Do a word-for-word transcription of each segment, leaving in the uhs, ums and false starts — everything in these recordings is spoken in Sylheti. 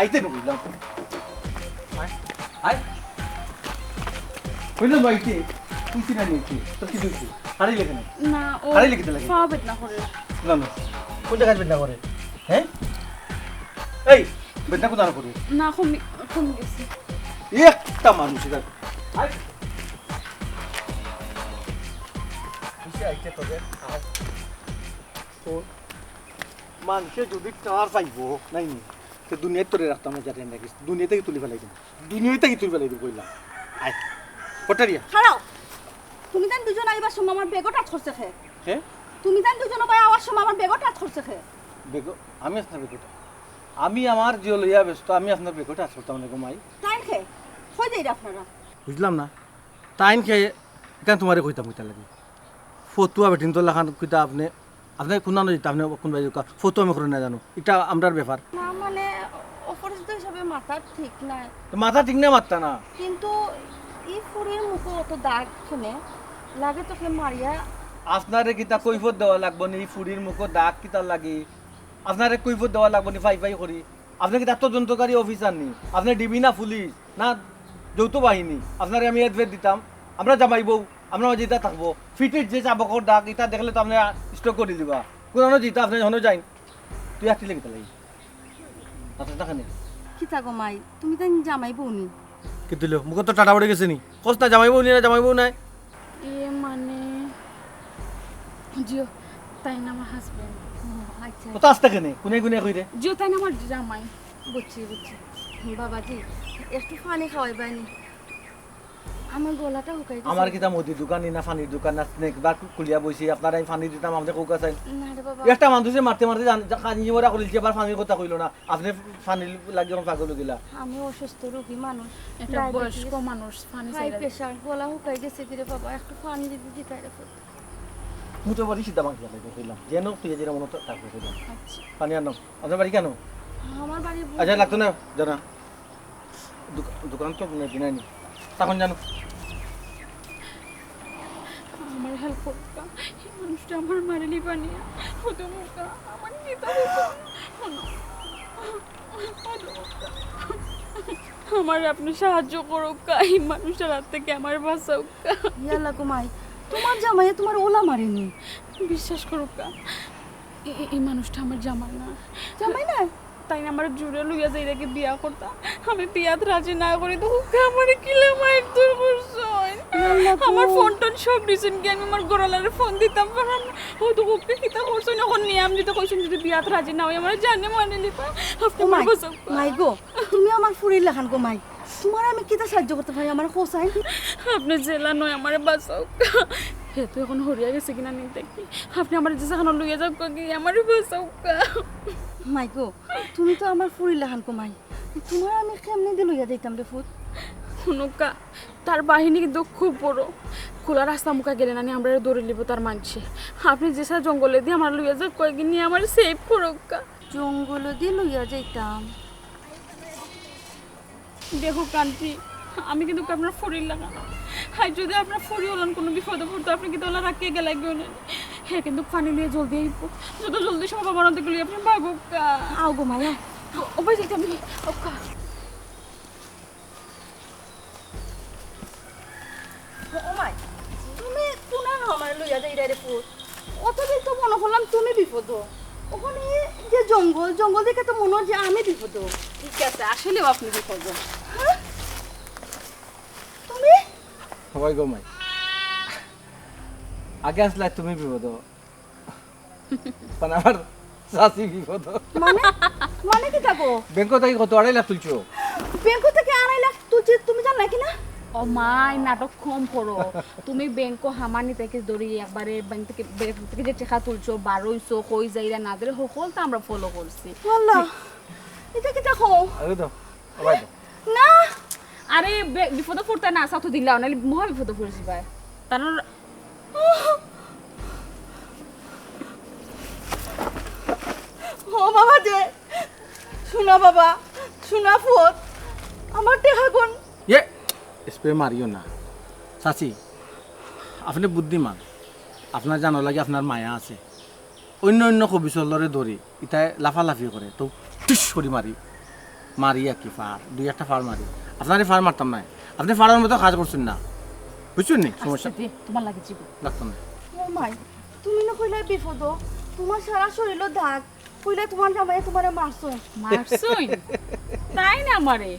আইতে না কইলাম। আয়, আয়। কইলাম আইতে, তুই কিনা নিতে, তোর কি দইছে? হারাইলে কেনে? না, ও হারাইলে কিতা লাগে? পা বেদনা করে। না, না। কোন জায়গায় বেদনা করে? হ্যাঁ? এই, বেদনা কোথায় করে? না, কমি, কমি গেছে। একটা মানুষ এটা। আয়। কিসে আইতে তোদের? আয়। তো, মানুষে যদি টার পাইবো, নাই নি? তো দুনিয়াত তোরে রাখতাম না, জানি না কি। দুনিয়া থাকি তুলি ফেলাই দিমু। দুনিয়া থাকি তুলি ফেলাই দিমু কইলাম। আয়, কটারিয়া। খাড়াও। তুমি তাইন দুজন আইবার সময় আমার ব্যাগও টাচ করছে খে? হে? তুমি তাইন দুজন ভাই আওয়ার সময় আমার ব্যাগও টাচ করছে খে? ব্যাগও? আমি আপনার ব্যাগও টাচ? আমি আমার জিও লইয়া ব্যস্ত, আমি আপনার ব্যাগও টাচ করতাম না গো মাই। তাইন খে? কই যাইরা আপনারা? বুঝলাম না। তাইন খে, ইখান তোমারে কইতাম কইতা লাগি। ফতুয়া বেটিন তো লাখান কইতা আপনে, আপনে কুনানো যাইতা, আপনে কুন বাড়ি যাইতা, ফতুয়া আমি করে না জানো। ইটা আমরার ব্যাপার। না, মানে, অপরিচিত হিসাবে মাথা ঠিক নাই। তো মাথা ঠিক না মারতা না। কিন্তু ই ফুরির মুখো অত দাগ কেনে? লাগে তো খে মারিয়া। আপনারে কিতা কৈফত দেওয়া লাগবো নি, ই ফুরির মুখো দাগ কিতা লাগি? আপনারে কৈফত দেওয়া লাগবো নি, ফাই ফাই করি? আপনে কিতা তদন্তকারী অফিসার নি? আপনে ডিবি না পুলিশ? না যৌথ বাহিনী? আপনারে আমি এডভেট দিতাম। আমরা জামাই বউ, আমরা মাঝে ইতা থাকবো। ফিটির যে চাবকর দাগ, ইতা দেখলে তো আপনে স্ট্রোক করি দিবা। কুনানো যাইতা আপনে হনো যাইন। তুই আসলে কিতা লাগি? আচ্ছা, টাকা নেই। কিতা গো মাই, তুমি তাইন জামাই বউ নি? কি দিল? মুখো তো টাটা পড়ে গেছে নি? কস না জামাই বউ নি না, জামাই বউ নাই? এ মানে, জিও, তাইন আমার হাজবেন্ড। ও, আচ্ছা। ও তো আস্তে কেনে? কুনে কুনে কই রে? জিও, তাইন আমার জামাই। বুঝছি, বুঝছি। বাবাজি, একটু পানি খাওয়াইবায় নি? আমার গলাটা হুকাই গেছে। আমার কিতা মুদির দোকান নি না পানির দোকান না স্ন্যাক বার খুলিয়া বইছি, আপনারে আমি পানি দিতাম, আপনে কউক্কা চাইন। না রে বাবা। একটা মানুষে মারতে মারতে জান-, যা-, কাঞ্জি মরা করিলছে, আবার পানির কথা কইলো না। আপনে পানির লাগি অখন পাগল অইগেলা। আমি অসুস্থ রোগী মানুষ, একটা ডায়াবেটিস, বয়স্ক মানুষ, পানি হাই চাইরা। প্রেশার, গলা হুকাই গেছে কি রে বাবা, একটু পানি যদি দিতায় রে পুত। মুঠো বাড়ি সিধা ভাঙিয়া লাগবে কইলাম, যেন তুই যেন মনে থাকবে কইলাম। আচ্ছা। পানি আনো। আপনার বাড়ি কেন? আমার বাড়ি আচ্ছা, লাগতো না, জানা। দোকা-, দোকান তো মনে হয় নাই নি। তখন জানো। আমার হেল্প করুক্কা। এই মানুষটা আমার মারে লিবা নিয়া। ও তো মুখা, আমার কিতা হইতো? আমার আপনে সাহায্য করুক্কা। এই মানুষটার হাত থাকি আমার বাঁচাউক্কা। ইয়াল্লা গো মাই, তোমার জামাইয়ে তোমার ওলা মারেনি? বিশ্বাস করুক্কা। এ-, এ-, এই মানুষটা আমার জামাই না। জামাই না? তাইন আমারে জোরে লইয়া যাইরা গি বিয়া করতা। আমি বিয়াত রাজি না করি তো হুক্কা আমারে কিলা মাইর দূর করছইন। আল্লাহ গো। আমার ফোন টোন সব নিছইন গি, আমি আমার ঘরওয়ালারে ফোন দিতাম পারলাম না। ও তো হুক্কা কিতা করছইন, অখন নিয়াম দিতে কইছইন, যদি বিয়াত রাজি না অই আমারে জানে মারি লিবা। আপনে ও আমার মাই, বাঁচাউক্কা। মাই গো, তুমি আমার ফুরির লাখান গো মাই। তোমারে আমি কিতা সাহায্য করতে পারি, আমারে কও চাইন। আপনে যেলা নয় আমারে বাঁচাউক্কা। হে তো অখন হরিয়া গেছে কিনা নিতে কি? আপনে আমারে যে যেখানো লইয়া যাউক্কা গি, আমারে বাঁচাউক্কা। মাই গো, তুমি তো আমার ফুরির লাখান গো মাই। তোমারে আমি কেমনে দি লইয়া যাইতাম রে পুত? হুনুক্কা, তার বাহিনী কিন্তু খুব বড়। খোলা রাস্তা মুখা গেলে না নি আমরারে ধরি লিবো তার মানষে। আপনে যে সা জঙ্গলেদি আমারে লইয়া যাউক্কা গি, নিয়া আমারে সেভ করউক্কা। জঙ্গলেদি লইয়া যাইতাম? দেখউক্কা আন্টি, আমি কিন্তু আপনার ফুরির লাখান। হাই, যদি আপনার ফুরি ওলান কুনু বিপদো পড়তো, আপনে কিতা ওলা রাখিয়া গেলা গি অনে? হে কিন্তু পানি লইয়া জলদি আইবো। যত জলদি সম্ভব আমার অন্তে গেলে আপনে ভাগউক্কা। আও গো মায়া। ও ভাই, যাইতাম আমি। ওক্কা। ও মাই, তুমি কুনানো আমারে লইয়া যাইরায় রে পুত? অতদিন তো মনো করলাম তুমি বিপদো। অখন যে জঙ্গল, জঙ্গল দেখে তো মনো অর যে আমি বিপদো। ঠিক আছে, আসলেউ আপনে বিপদো। হ্যাঁ? তুমি? হয় গো মাই। আগে আছলায় তুমি বিপদো। মানে আমার চাচি বিপদো। মানে? মানে কিতা গো? ব্যাংক থাকি কত আড়াই লাখ তুলছো? ব্যাংক থাকি আড়াই লাখ তুলছি, তুমি জানো না কি না? ও মাই, নাটক কম করো। তুমি ব্যাংক হামানি থাকি ধরি একবারে ব্যাংক থাকি, ব্যাংক থাকি যে টেকা তুলছো, বারইছো, কই যাইরা না যাইরা, হকলতা আমরা ফলো করছি। আল্লাহ, ইতা কিতা কও? আরে তো, ও ভাই তো। না। আরে বে-, বিপদো পড়তায় না, সাথে দিলাও, নাইলে মহা বিপদো পড়ি যাইবায়। তার ও বাবা যে, সোনা বাবা, সোনা পুত, আমার টেকাগুন। ইয়ে, স্প্রে মারিও না। চাচি, আপনে বুদ্ধিমান। আপনার জানো লাগি আপনার মায়া আছে। অন্য অন্য খবিছ অকলরে ধরি, ইতায় লাফালাফি করে, তো টিস করি মারি। মারি আর কি ফার, দুই একটা ফার মারি। আপনারে ফার মারতাম না, আপনে ফারর মতো কাজ করছইন না, বুঝছইন নি? সমস্যা আস্তে দে, তোমার লাগি জীবন। লাগতো না। ও মাই, তুমি না কইলা বিপদ, তোমার সারা শরীরও দাগ, কইলা তোমার জামাই তোমারে মারছইন। মারছইন? তাই না মারে?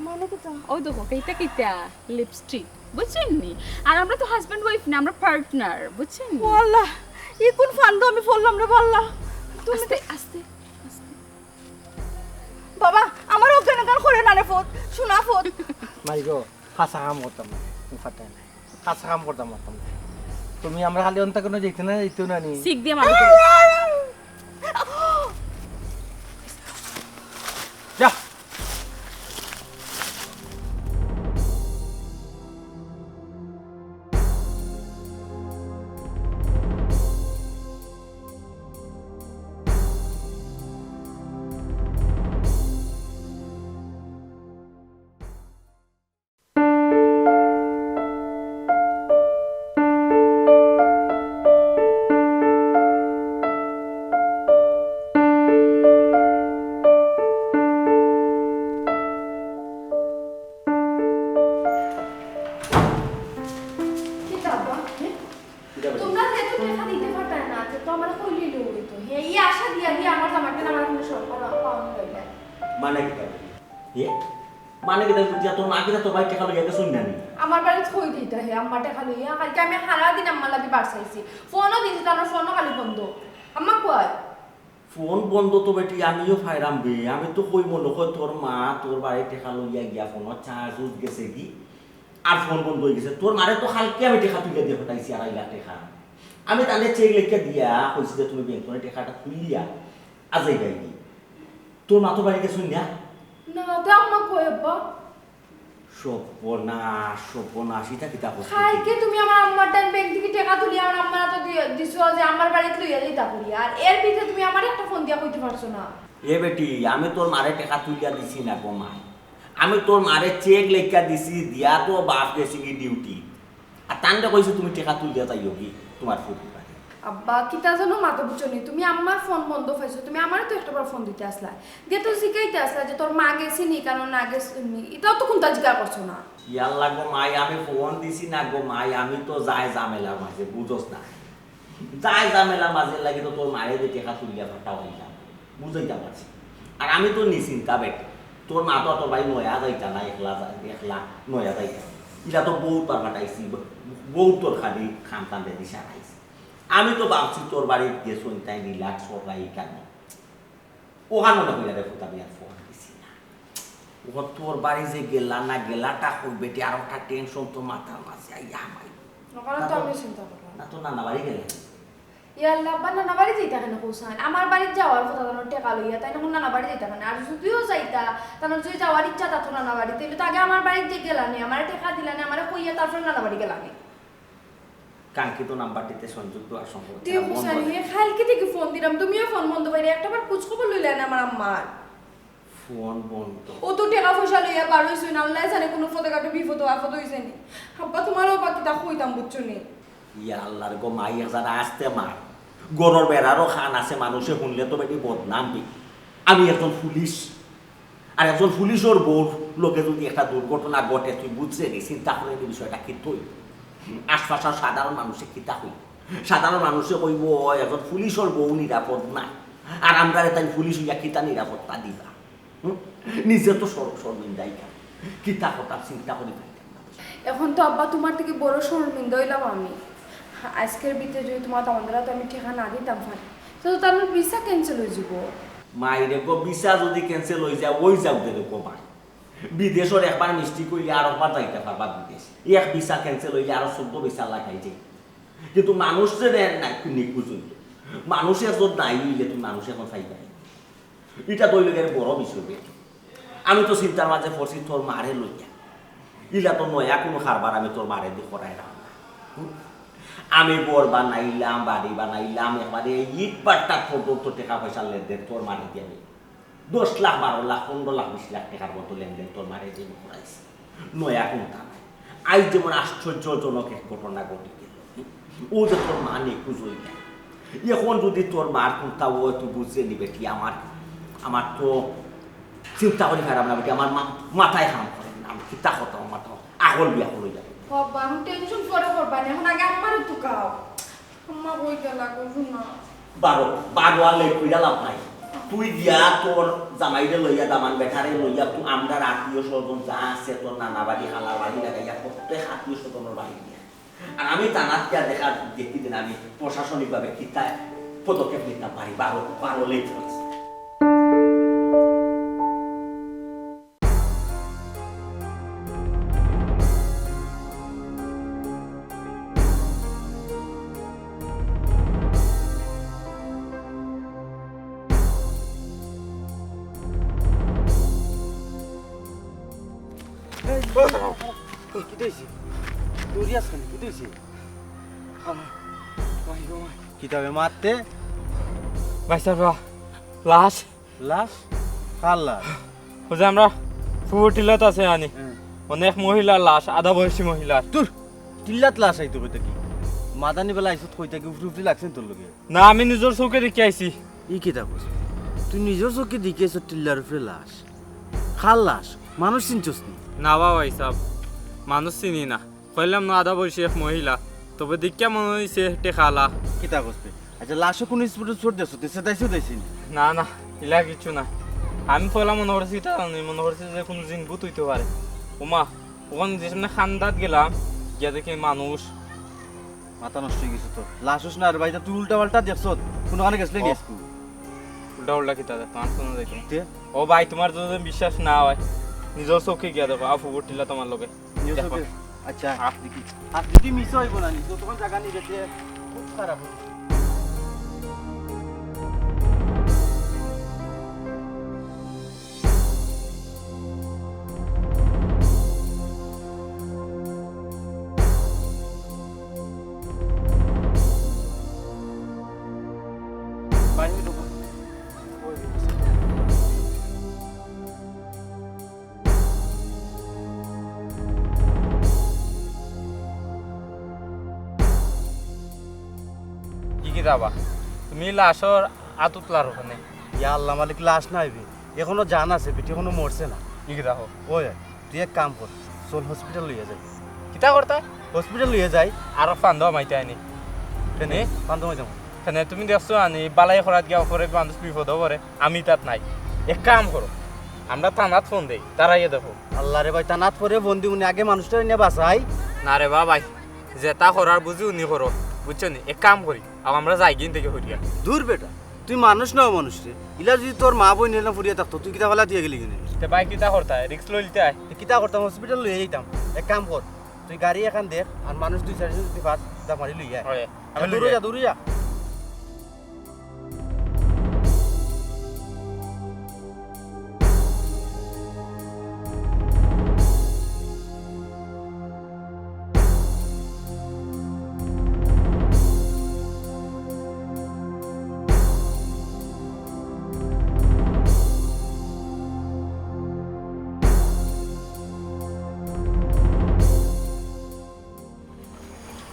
মানে কিতা? ওই দেখো, কিতা কিতা? লিপস্টিক, বুঝছইন নি? আর আমরা তো হাজব্যান্ড ওয়াইফ না, আমরা পার্টনার, বুঝছইন নি? ও আল্লাহ, ই কোন ফান্দো আমি পড়লাম রে বাল্লা। তুমি আস্তে, আস্তে, আস্তে। বাবা, আমার অজ্ঞান অজ্ঞান করে না রে ফোন, শোনা ফোন। মাই গো, হাছা কাম করতাম না, তুমি ফাটাই নাই। হাছা কাম করতাম পারতাম না। তুমি আমরা খালি অন্তা কোনো যাইতে না, যাইতো না নি। সিক দিয়ে মারো তুমি। যা। কিতা আব্বা? হ্যাঁ? কিতা বলে? তোমরা যেহেতু টেকা দিতে পারতায় না, তে তো আমারে কইলেই অইতো। হ্যাঁ, ই আশা দিয়া দিয়া আমার জামাইটা আমার কোনো সম্পর্ক পাওয়া হইলে। মানে কিতা বলে? এ? মানে কিতা বুঝিয়া তোর মা কিতা তোর বাড়ি টেকা লইয়া গেছইন না নি? আমার বাড়িত কই দিতা হে, আম্মা টেকা লইয়া। কালকে আমি সারা দিন আম্মার লাগি বারছাইছি। ফোনও দিছি, তার ফোনও খালি বন্ধ। আম্মা কই? ফোন বন্ধ তো বেটি, আমিও ফাইরাম বে। আমি তো কই মনে কয় তোর মা তোর বাড়ি টেকা লইয়া গিয়া ফোনর চার্জ উজ গেছে গি, আর ফোন বন্ধ অই গেছে। তোর মারে তো কালকে আমি টেকা তুলিয়া দিয়া ফাটাইছি আড়াই লাখ টেকা। আমি তানরে চেক লেখিয়া দিয়া কইছি যে তুমি ব্যাংক থনে টেকাটা তুলিয়া আজাই যাইবি। তোর মা তো বাড়ি গেছইন না? না, তে আম্মা কই আব্বা? সর্বনাশ, সর্বনাশ, ইটা কিতা করছো? কালকে তুমি আমার আম্মার টাইম ব্যাংক থাকি টেকা তুলি আমার আম্মার আতো দি-, দিছো যে আমার বাড়িত লইয়া যাইতা করি। আর এর ভিতরে তুমি আমারে একটা ফোন দিয়া কইতে পারছো না। এ বেটি, আমি তোর মারে টেকা তুলিয়া দিছি না গো মাই। আমি তোর মারে চেক লেখিয়া দিছি, দিয়া তো বাফ গেছে গি ডিউটি। আর তানরে কইছি তুমি টেকা তুলিয়া যাইও গি তোমার ফুফুর বাড়ি। আব্বা, কিতা জানো মাতো বুঝছো নি? তুমি আম্মার ফোন বন্ধ পাইছো, তুমি আমারে তো একটাবার ফোন দিতে আসলা। দিয়া তো জিকাইতে আসলা যে তোর মা গেছে নি, কারণ না গেছে নি। ইটাও তো কুন্তা জিকার করছো না। ইয়াল্লা গো মাই, আমি ফোন দিছি না গো মাই, আমি তো যায় ঝামেলার মাঝে, বুঝোস না। যায় ঝামেলার মাঝে লাগি তো তোর মারে দি টেকা তুলিয়া ফাটাও অইলাম, বুঝাইতাম পারছি। আর আমি তো নিশ্চিন্তা বেটি, তোর মা তো তোর বাড়ি নয়া যাইতা না, একলা যা-, একলা নয়া যাইতা। ইলা তো বউত বার ফাটাইছি, বউত তোর খালি খান টান রেডি সারাইছি। আমি তো ভাবছি তোর বাড়িত গেছইন তাইন রিল্যাক্স করবা ইখানো। অখান মনে কইরা রে ফুত আমি আর ফোন দিছি না। অখন তোর বাড়ি যে গেলা না গেলাটা কই বেটি, আর একটা টেনশন তো মাথার মাঝে আইয়া হামাই। অখান তো আমি চিন্তা করলাম। না তো নানা বাড়ি গেলা। ইয়াল্লা আব্বা, নানা বাড়ি যাইতা কেনে কইছাইন? আমার বাড়িত যাওয়ার কথা তানর টেকা লইয়া, তাইন অখন নানা বাড়ি যাইতা কেনে? আর যুদিও যাইতা, তানর যুদি যাওয়ার ইচ্ছা থাকতো নানা বাড়ি, তাইলে তো আগে আমার বাড়িত যে গেলা নে, আমারে টেকা দিলা নে, আমারে কইয়া তারপরে নানা বাড়ি গেলা নে। কাঙ্ক্ষিত নাম্বারটিতে সংযুক্ত আর সম্পর্ক দিও ছাড়া বন্ধ হুসাইন, আছে। হে কালকে থাকি ফোন দিলাম, তুমিও ফোন বন্ধ পাইরা, একটাবার খোঁজ খবর লইলা না আমার আম্মার। ফোন বন্ধ। ও তো টেকা পয়সা লইয়া বার অইছইন, আল্লায় জানে কুনু পথে ঘাটে বিপদ আপদ অইছে নি। আব্বা, তুমারেও বা কিতা কইতাম, বুঝছো নি? ইয়া আল্লার গো মাই, এক জাত আস্তে মার। ঘরর বেড়ারও খান আছে, মানুষে হুনলে তো বেটি বদনাম দি। আমি একজন পুলিশ, আর একজন পুলিশর বউর লগে যুদি একটা দুর্ঘটনা ঘটে, তুই বুঝরে নি, চিন্তা করে নি বিষয়টা কিতা অইবো। আশপাশর সাধারণ মানুষে কিতা কইবো? সাধারণ মানুষে কইবো, "ও, একজন পুলিশর বউ নিরাপদ না, আর আমরারে তাইন পুলিশ অইয়া কিতা নিরাপত্তা দিবা?" হুম? নিজে তো শর-, শরমিন্দাই খান। কিতা কথা চিন্তা করি পাইতাম না। অখন তো আব্বা তুমার থাকি বড় শরমিন্দা অইলাম আমি। আইজকের ভিতরে যুদি তুমার দামান্দরে তো আমি টেকা না দিতাম পারি, তো তার ভিসা cancel অইযিবো। মাইরে গো, ভিসা যুদি cancel অইযায়, অইযাউক দে রে গো মাই। বিদেশর একবার mistake অইলে আরকবার যাইতা পারবা বিদেশ। এক ভিসা cancel অইলে আরো চৌদ্দ ভিসা লাগাই যায়। কিন্তু মানুষ যে রে না, নিখোঁজ অইলে, মানুষ একজন নাই অইলে তুমি মানুষ অখন পাইবায়। ইটা তো অইলো গিয়া বড় বিষয় বে। আমি তো চিন্তার মাঝে পড়ছি তোর মারে লইয়া। ইলা তো নয়া কুনু কারবার আমি তোর মারে দি করাইরাম না। হুম? আমি ঘর বানাইলাম, বাড়ি বানাইলাম, একবারে ইট বাট্টা পর্যন্ত টেকা পয়সা লেনদেন তোর মারে দি আমি দশ লাখ, বারো লাখ, পনরো লাখ, বিশ লাখ টেকার মতো লেনদেন তোর মারে দি আমি করাইছি। নয়া কুন্তা নাই। আইজ যেমন আশ্চর্যজনক এক ঘটনা ঘটি গেল, ও যে তোর মা নিখোঁজ অইগেল, অখন যুদি তোর মার কুন্তা অয়, তুই বুঝরে নি বেটি, আমার, আমার তো চিন্তা করি খারাপ না বেটি, আমার মা-, মাথায় কাম করে না। আমি কিতা করতাম, আমার তো আগল বিয়া করে যাবে। বাবা, আমি টেনশন পরে করবা না, এখন আগে আমারে তো খাও। আম্মা কই গেলা গো, হুনো। বারো, বারো আর লেট কইরা লাভ নাই। তুই দিয়া তোর জামাইরে লইয়া, দামান বেটারে লইয়া, তুই আমরার আত্মীয় স্বজন যা আছে, তোর নানা বাড়ি, খালা বাড়ি লাগাইয়া, প্রত্যেক আত্মীয় স্বজনের বাড়ি দিয়া। আর আমি থানাত গিয়া দেখা দেখি দিন আমি প্রশাসনিকভাবে কিতা পদক্ষেপ নিতাম পারি, বারো, বারো লেট হয়েছে। এই, কিতা হইছে? দৌড়ি আস কেনে? কিতা হইছে? কিতাবে মারতে? ভাইসাব, লাশ। লাশ? কার লাশ? ওই যে আমরা ফুবুর টিল্লাত আছে আনি। হ্যাঁ। অনেক মহিলার লাশ, আধা বয়সী মহিলার। দূর, টিল্লাত লাশ আইতো কইতা কি? মাদানি বেলা আইছত কইতা কি, উফরি উফরি লাগছে তোর লগে? না, আমি নিজর চউখে দেখি আইছি। ই কিতা কস? তুই নিজর চউখে দেখি আইছত টিল্লার উপরে লাশ? কার লাশ? মানুষ চিনছস নি? না বা ভাইসাব, মানুষ চিনি না। কইলাম না, আধা বয়সী এক মহিলা, তবে দেখিয়া মনে হইছে টেকালা। কিতা কস বে? আচ্ছা, লাশো কোনো স্পট স্পট দেখছস? তে সেদাইছো দেখছি নি? না, না, ইলা কিচ্ছু না। আমি পয়লা মনে করছি কিতা জানি, মনে করছি যে কোনো জিন ভূত হইতে পারে। ওমা, ওখানে যে সামনে খান্দাত গেলাম, গিয়া দেখি মানুষ। মাথা নষ্ট হয়ে গেছে তোর। লাশ হস না রে ভাই, তা তুই উল্টা পাল্টা দেখছস? কোনোখানে গেছলে নি ও। আজকে? উল্টা উল্টা কিতা দেখো, আর শোনা যাইতো না। তে? ও ভাই, তোমার যদি বিশ্বাস না হয়, নিজর চউখে গিয়া দেখো, আফু বটিলা তোমার লগে। নিজর দেখো। চউখে? আচ্ছা, আহ। দেখি। আর যদি মিস হইব না নি, যতক্ষণ জায়গা নিয়ে গেছে, খুব খারাপ হইব। কি কি দাবা? তুমি লাশর আত উতলার ওখানে। ইয়া আল্লাহ মালিক, লাশ নাই বে। এখনো জান আছে, বেটি এখনো মরছে না। কি কি রাখো? ওই, তুই এক কাম কর, চল হসপিটাল লইয়া যাই। কিতা করতা? হসপিটাল লইয়া যাই। আর ফান্দো মাইতে আনি। কেনে? নে? ফান্দো মাইতে আনি। কেনে তুমি দেখছো আনি, বালাই করাত গিয়া পরে মানুষ বিপদ পরে, আমি তাত নাই। এক কাম করো, আমরা থানাত ফোন দেই, তারাইয়া দেখো। আল্লাহ রে ভাই, থানাত পরে ফোন দিমুনি, আগে মানুষটা নিয়ে বাঁচাই। না রে বা ভাই, যেটা করার বুঝি উনি করো, বুঝছো নি? এক কাম করি, আর আমরা যাই গিন থেকে হরিয়া। দূর বেটা, তুই মানুষ না মানুষ রে। ইলা যদি তোর মা বইন এলা ফুরিয়া থাকতো, তুই কিতা ফালা দিয়া গেলি কেনে? তে ভাই কিতা করতা? রিস্ক লইলতে আয়। তে কিতা করতাম? হসপিটাল লইয়া যাইতাম। এক কাম কর, তুই গাড়ি এখান দেখ, আর মানুষ দুই চারজন যদি পাস, তা মারি লইয়া আয়। হয়, আমি যা, দূরে লইয়া যা, দূরে যা।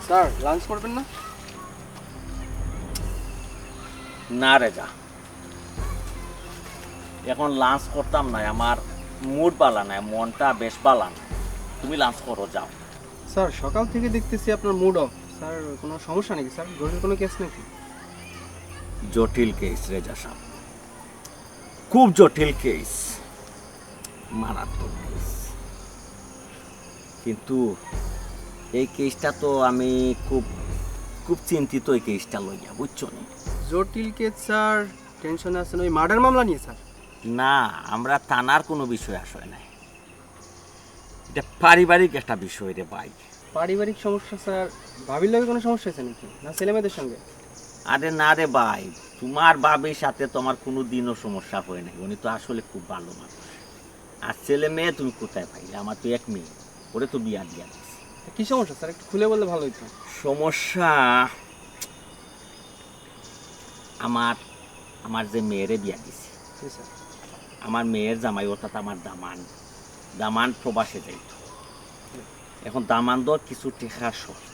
স্যার, লাঞ্চ করবেন না? না রে, যা। এখন লাঞ্চ করতাম না, আমার মুড বালা নাই, মনটা বেশ বালা নাই। তুমি লাঞ্চ করো, যাও। স্যার, সকাল থেকে দেখতেছি আপনার মুড অফ। স্যার, কোনো সমস্যা নাকি স্যার? জটিল কোনো কেস নাকি? জটিল কেস রেজা সাব, খুব জটিল কেস, মারাত্মক কেস। কিন্তু এই কেসটা তো আমি খুব, খুব চিন্তিত এই কেসটা লইয়া, বুঝছো নি? জটিল কেস স্যার, টেনশনে আছেন ওই মার্ডার মামলা নিয়ে স্যার? না, আমরা থানার কোনো বিষয় আশয় নাই, এটা পারিবারিক একটা বিষয় রে ভাই। পারিবারিক সমস্যা স্যার, ভাবির লগে কোনো সমস্যা আছে নাকি, না ছেলে মেয়েদের সঙ্গে? আরে না রে ভাই, তোমার ভাবির সাথে তো আমার কোনো দিনও সমস্যা হয় নাই, উনি তো আসলে খুব ভালো মানুষ। আর ছেলে মেয়ে তুমি কোথায় পাইলে? আমার তো এক মেয়ে, ওরে তো বিয়া দিয়া দিছি। তা কি সমস্যা স্যার, একটু খুলে বললে ভালো হইতো। সমস্যা, আমার, আমার যে মেয়েরে বিয়া দিছি, জি স্যার। আমার মেয়ের জামাই অর্থাৎ আমার দামান, দামান প্রবাসে যাইতো। এখন দামান্দর কিছু টেকা শর্ট,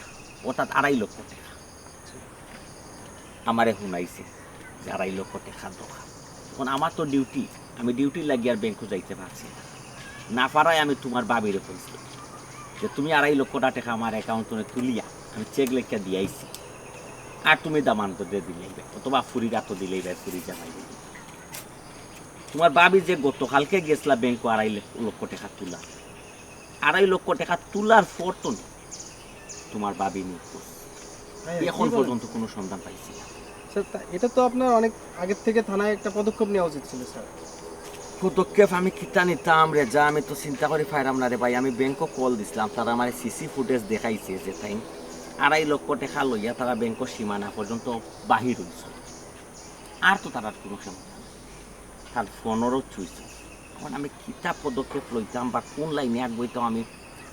অর্থাৎ আড়াই লক্ষ টেকা। আমারে হুনাইছে যে আড়াই লক্ষ টেকা দরকার। এখন আমার তো ডিউটি, আমি ডিউটি লাগিয়া আর ব্যাংকো যাইতে পারছি না। না পারায় আমি তুমার ভাবিরে কইছি যে তুমি আড়াই লক্ষ টেকা আমার অ্যাকাউন্ট থনে তুলিয়া আমি চেক লেখিয়া দিয়াইছি, আর তুমি দামান্দরে দিলাইবায় অথবা ফুরির আতো দিলাইবায়, ফুরি জামাইরে। তুমার ভাবি যে গতকালকে গেছলা ব্যাংকো আড়াই লক্ষ টেকা তুলা, আড়াই লক্ষ টেকা তুলার পর তো তুমার ভাবি নিখোঁজ। এখন পর্যন্ত কোনো সন্ধান পাইছি না। স্যার, তা এটা তো আপনার অনেক আগের থেকে থানায় একটা পদক্ষেপ নেওয়া উচিত ছিল, স্যার। পদক্ষেপ আমি কিতা নিতাম রেজা, আমি তো চিন্তা করি পাইরাম না রে ভাই। আমি ব্যাংকো কল দিছলাম, তারা আমারে সিসি ফুটেজ দেখাইছে যে তাইন আড়াই লক্ষ টেকা লইয়া তারা ব্যাংকর সীমানা পর্যন্ত বাহির অইছে, আর তো তারার কোনো সন্ধান নাই। তার ফোনরও ছুইছে। এখন আমি কিতা পদক্ষেপ লইতাম বা কোন লাইনে আগাইতাম, আমি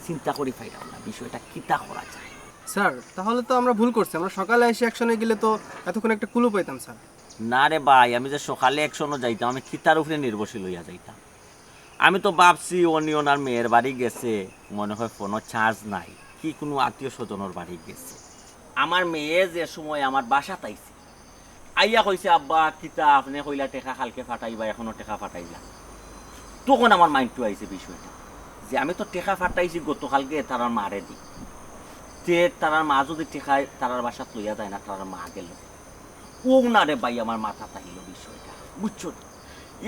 চিন্তা করি পাইরাম না বিষয়টা কিতা করা যায়। স্যার, তাহলে তো আমরা ভুল করছি। আমরা সকালে এসে অ্যাকশনে গেলে তো এতক্ষণ একটা ক্লু পাইতাম, স্যার। না রে ভাই, আমি যে সকালে অ্যাকশনো যাইতাম, আমি কিতার উপরে নির্ভরশীল অইয়া যাইতাম? আমি তো ভাবছি অনিয়ন আর মেয়ের বাড়ি গেছে, মনে হয় ফোনো চার্জ নাই, কি কোনো আত্মীয় স্বজনর বাড়ি গেছে। আমার মেয়ে যে সময় আমার বাসাত আইছে, আইয়া কইছে, "আব্বা, কিতা আপনে কইলা টেকা কালকে ফাটাইবা, এখনো টেকা ফাটাইলা।" তখন আমার মাইন্ডো আইছে বিষয়টা যে আমি তো টেকা ফাটাইছি গতকালকে তারার মারে দি, তে তারার মা যদি টেকা তারার বাসাত লইয়া যায় না, তারার মা গেল। ও না রে ভাই, আমার মাথাত আইলো বিষয়টা, বুঝছো?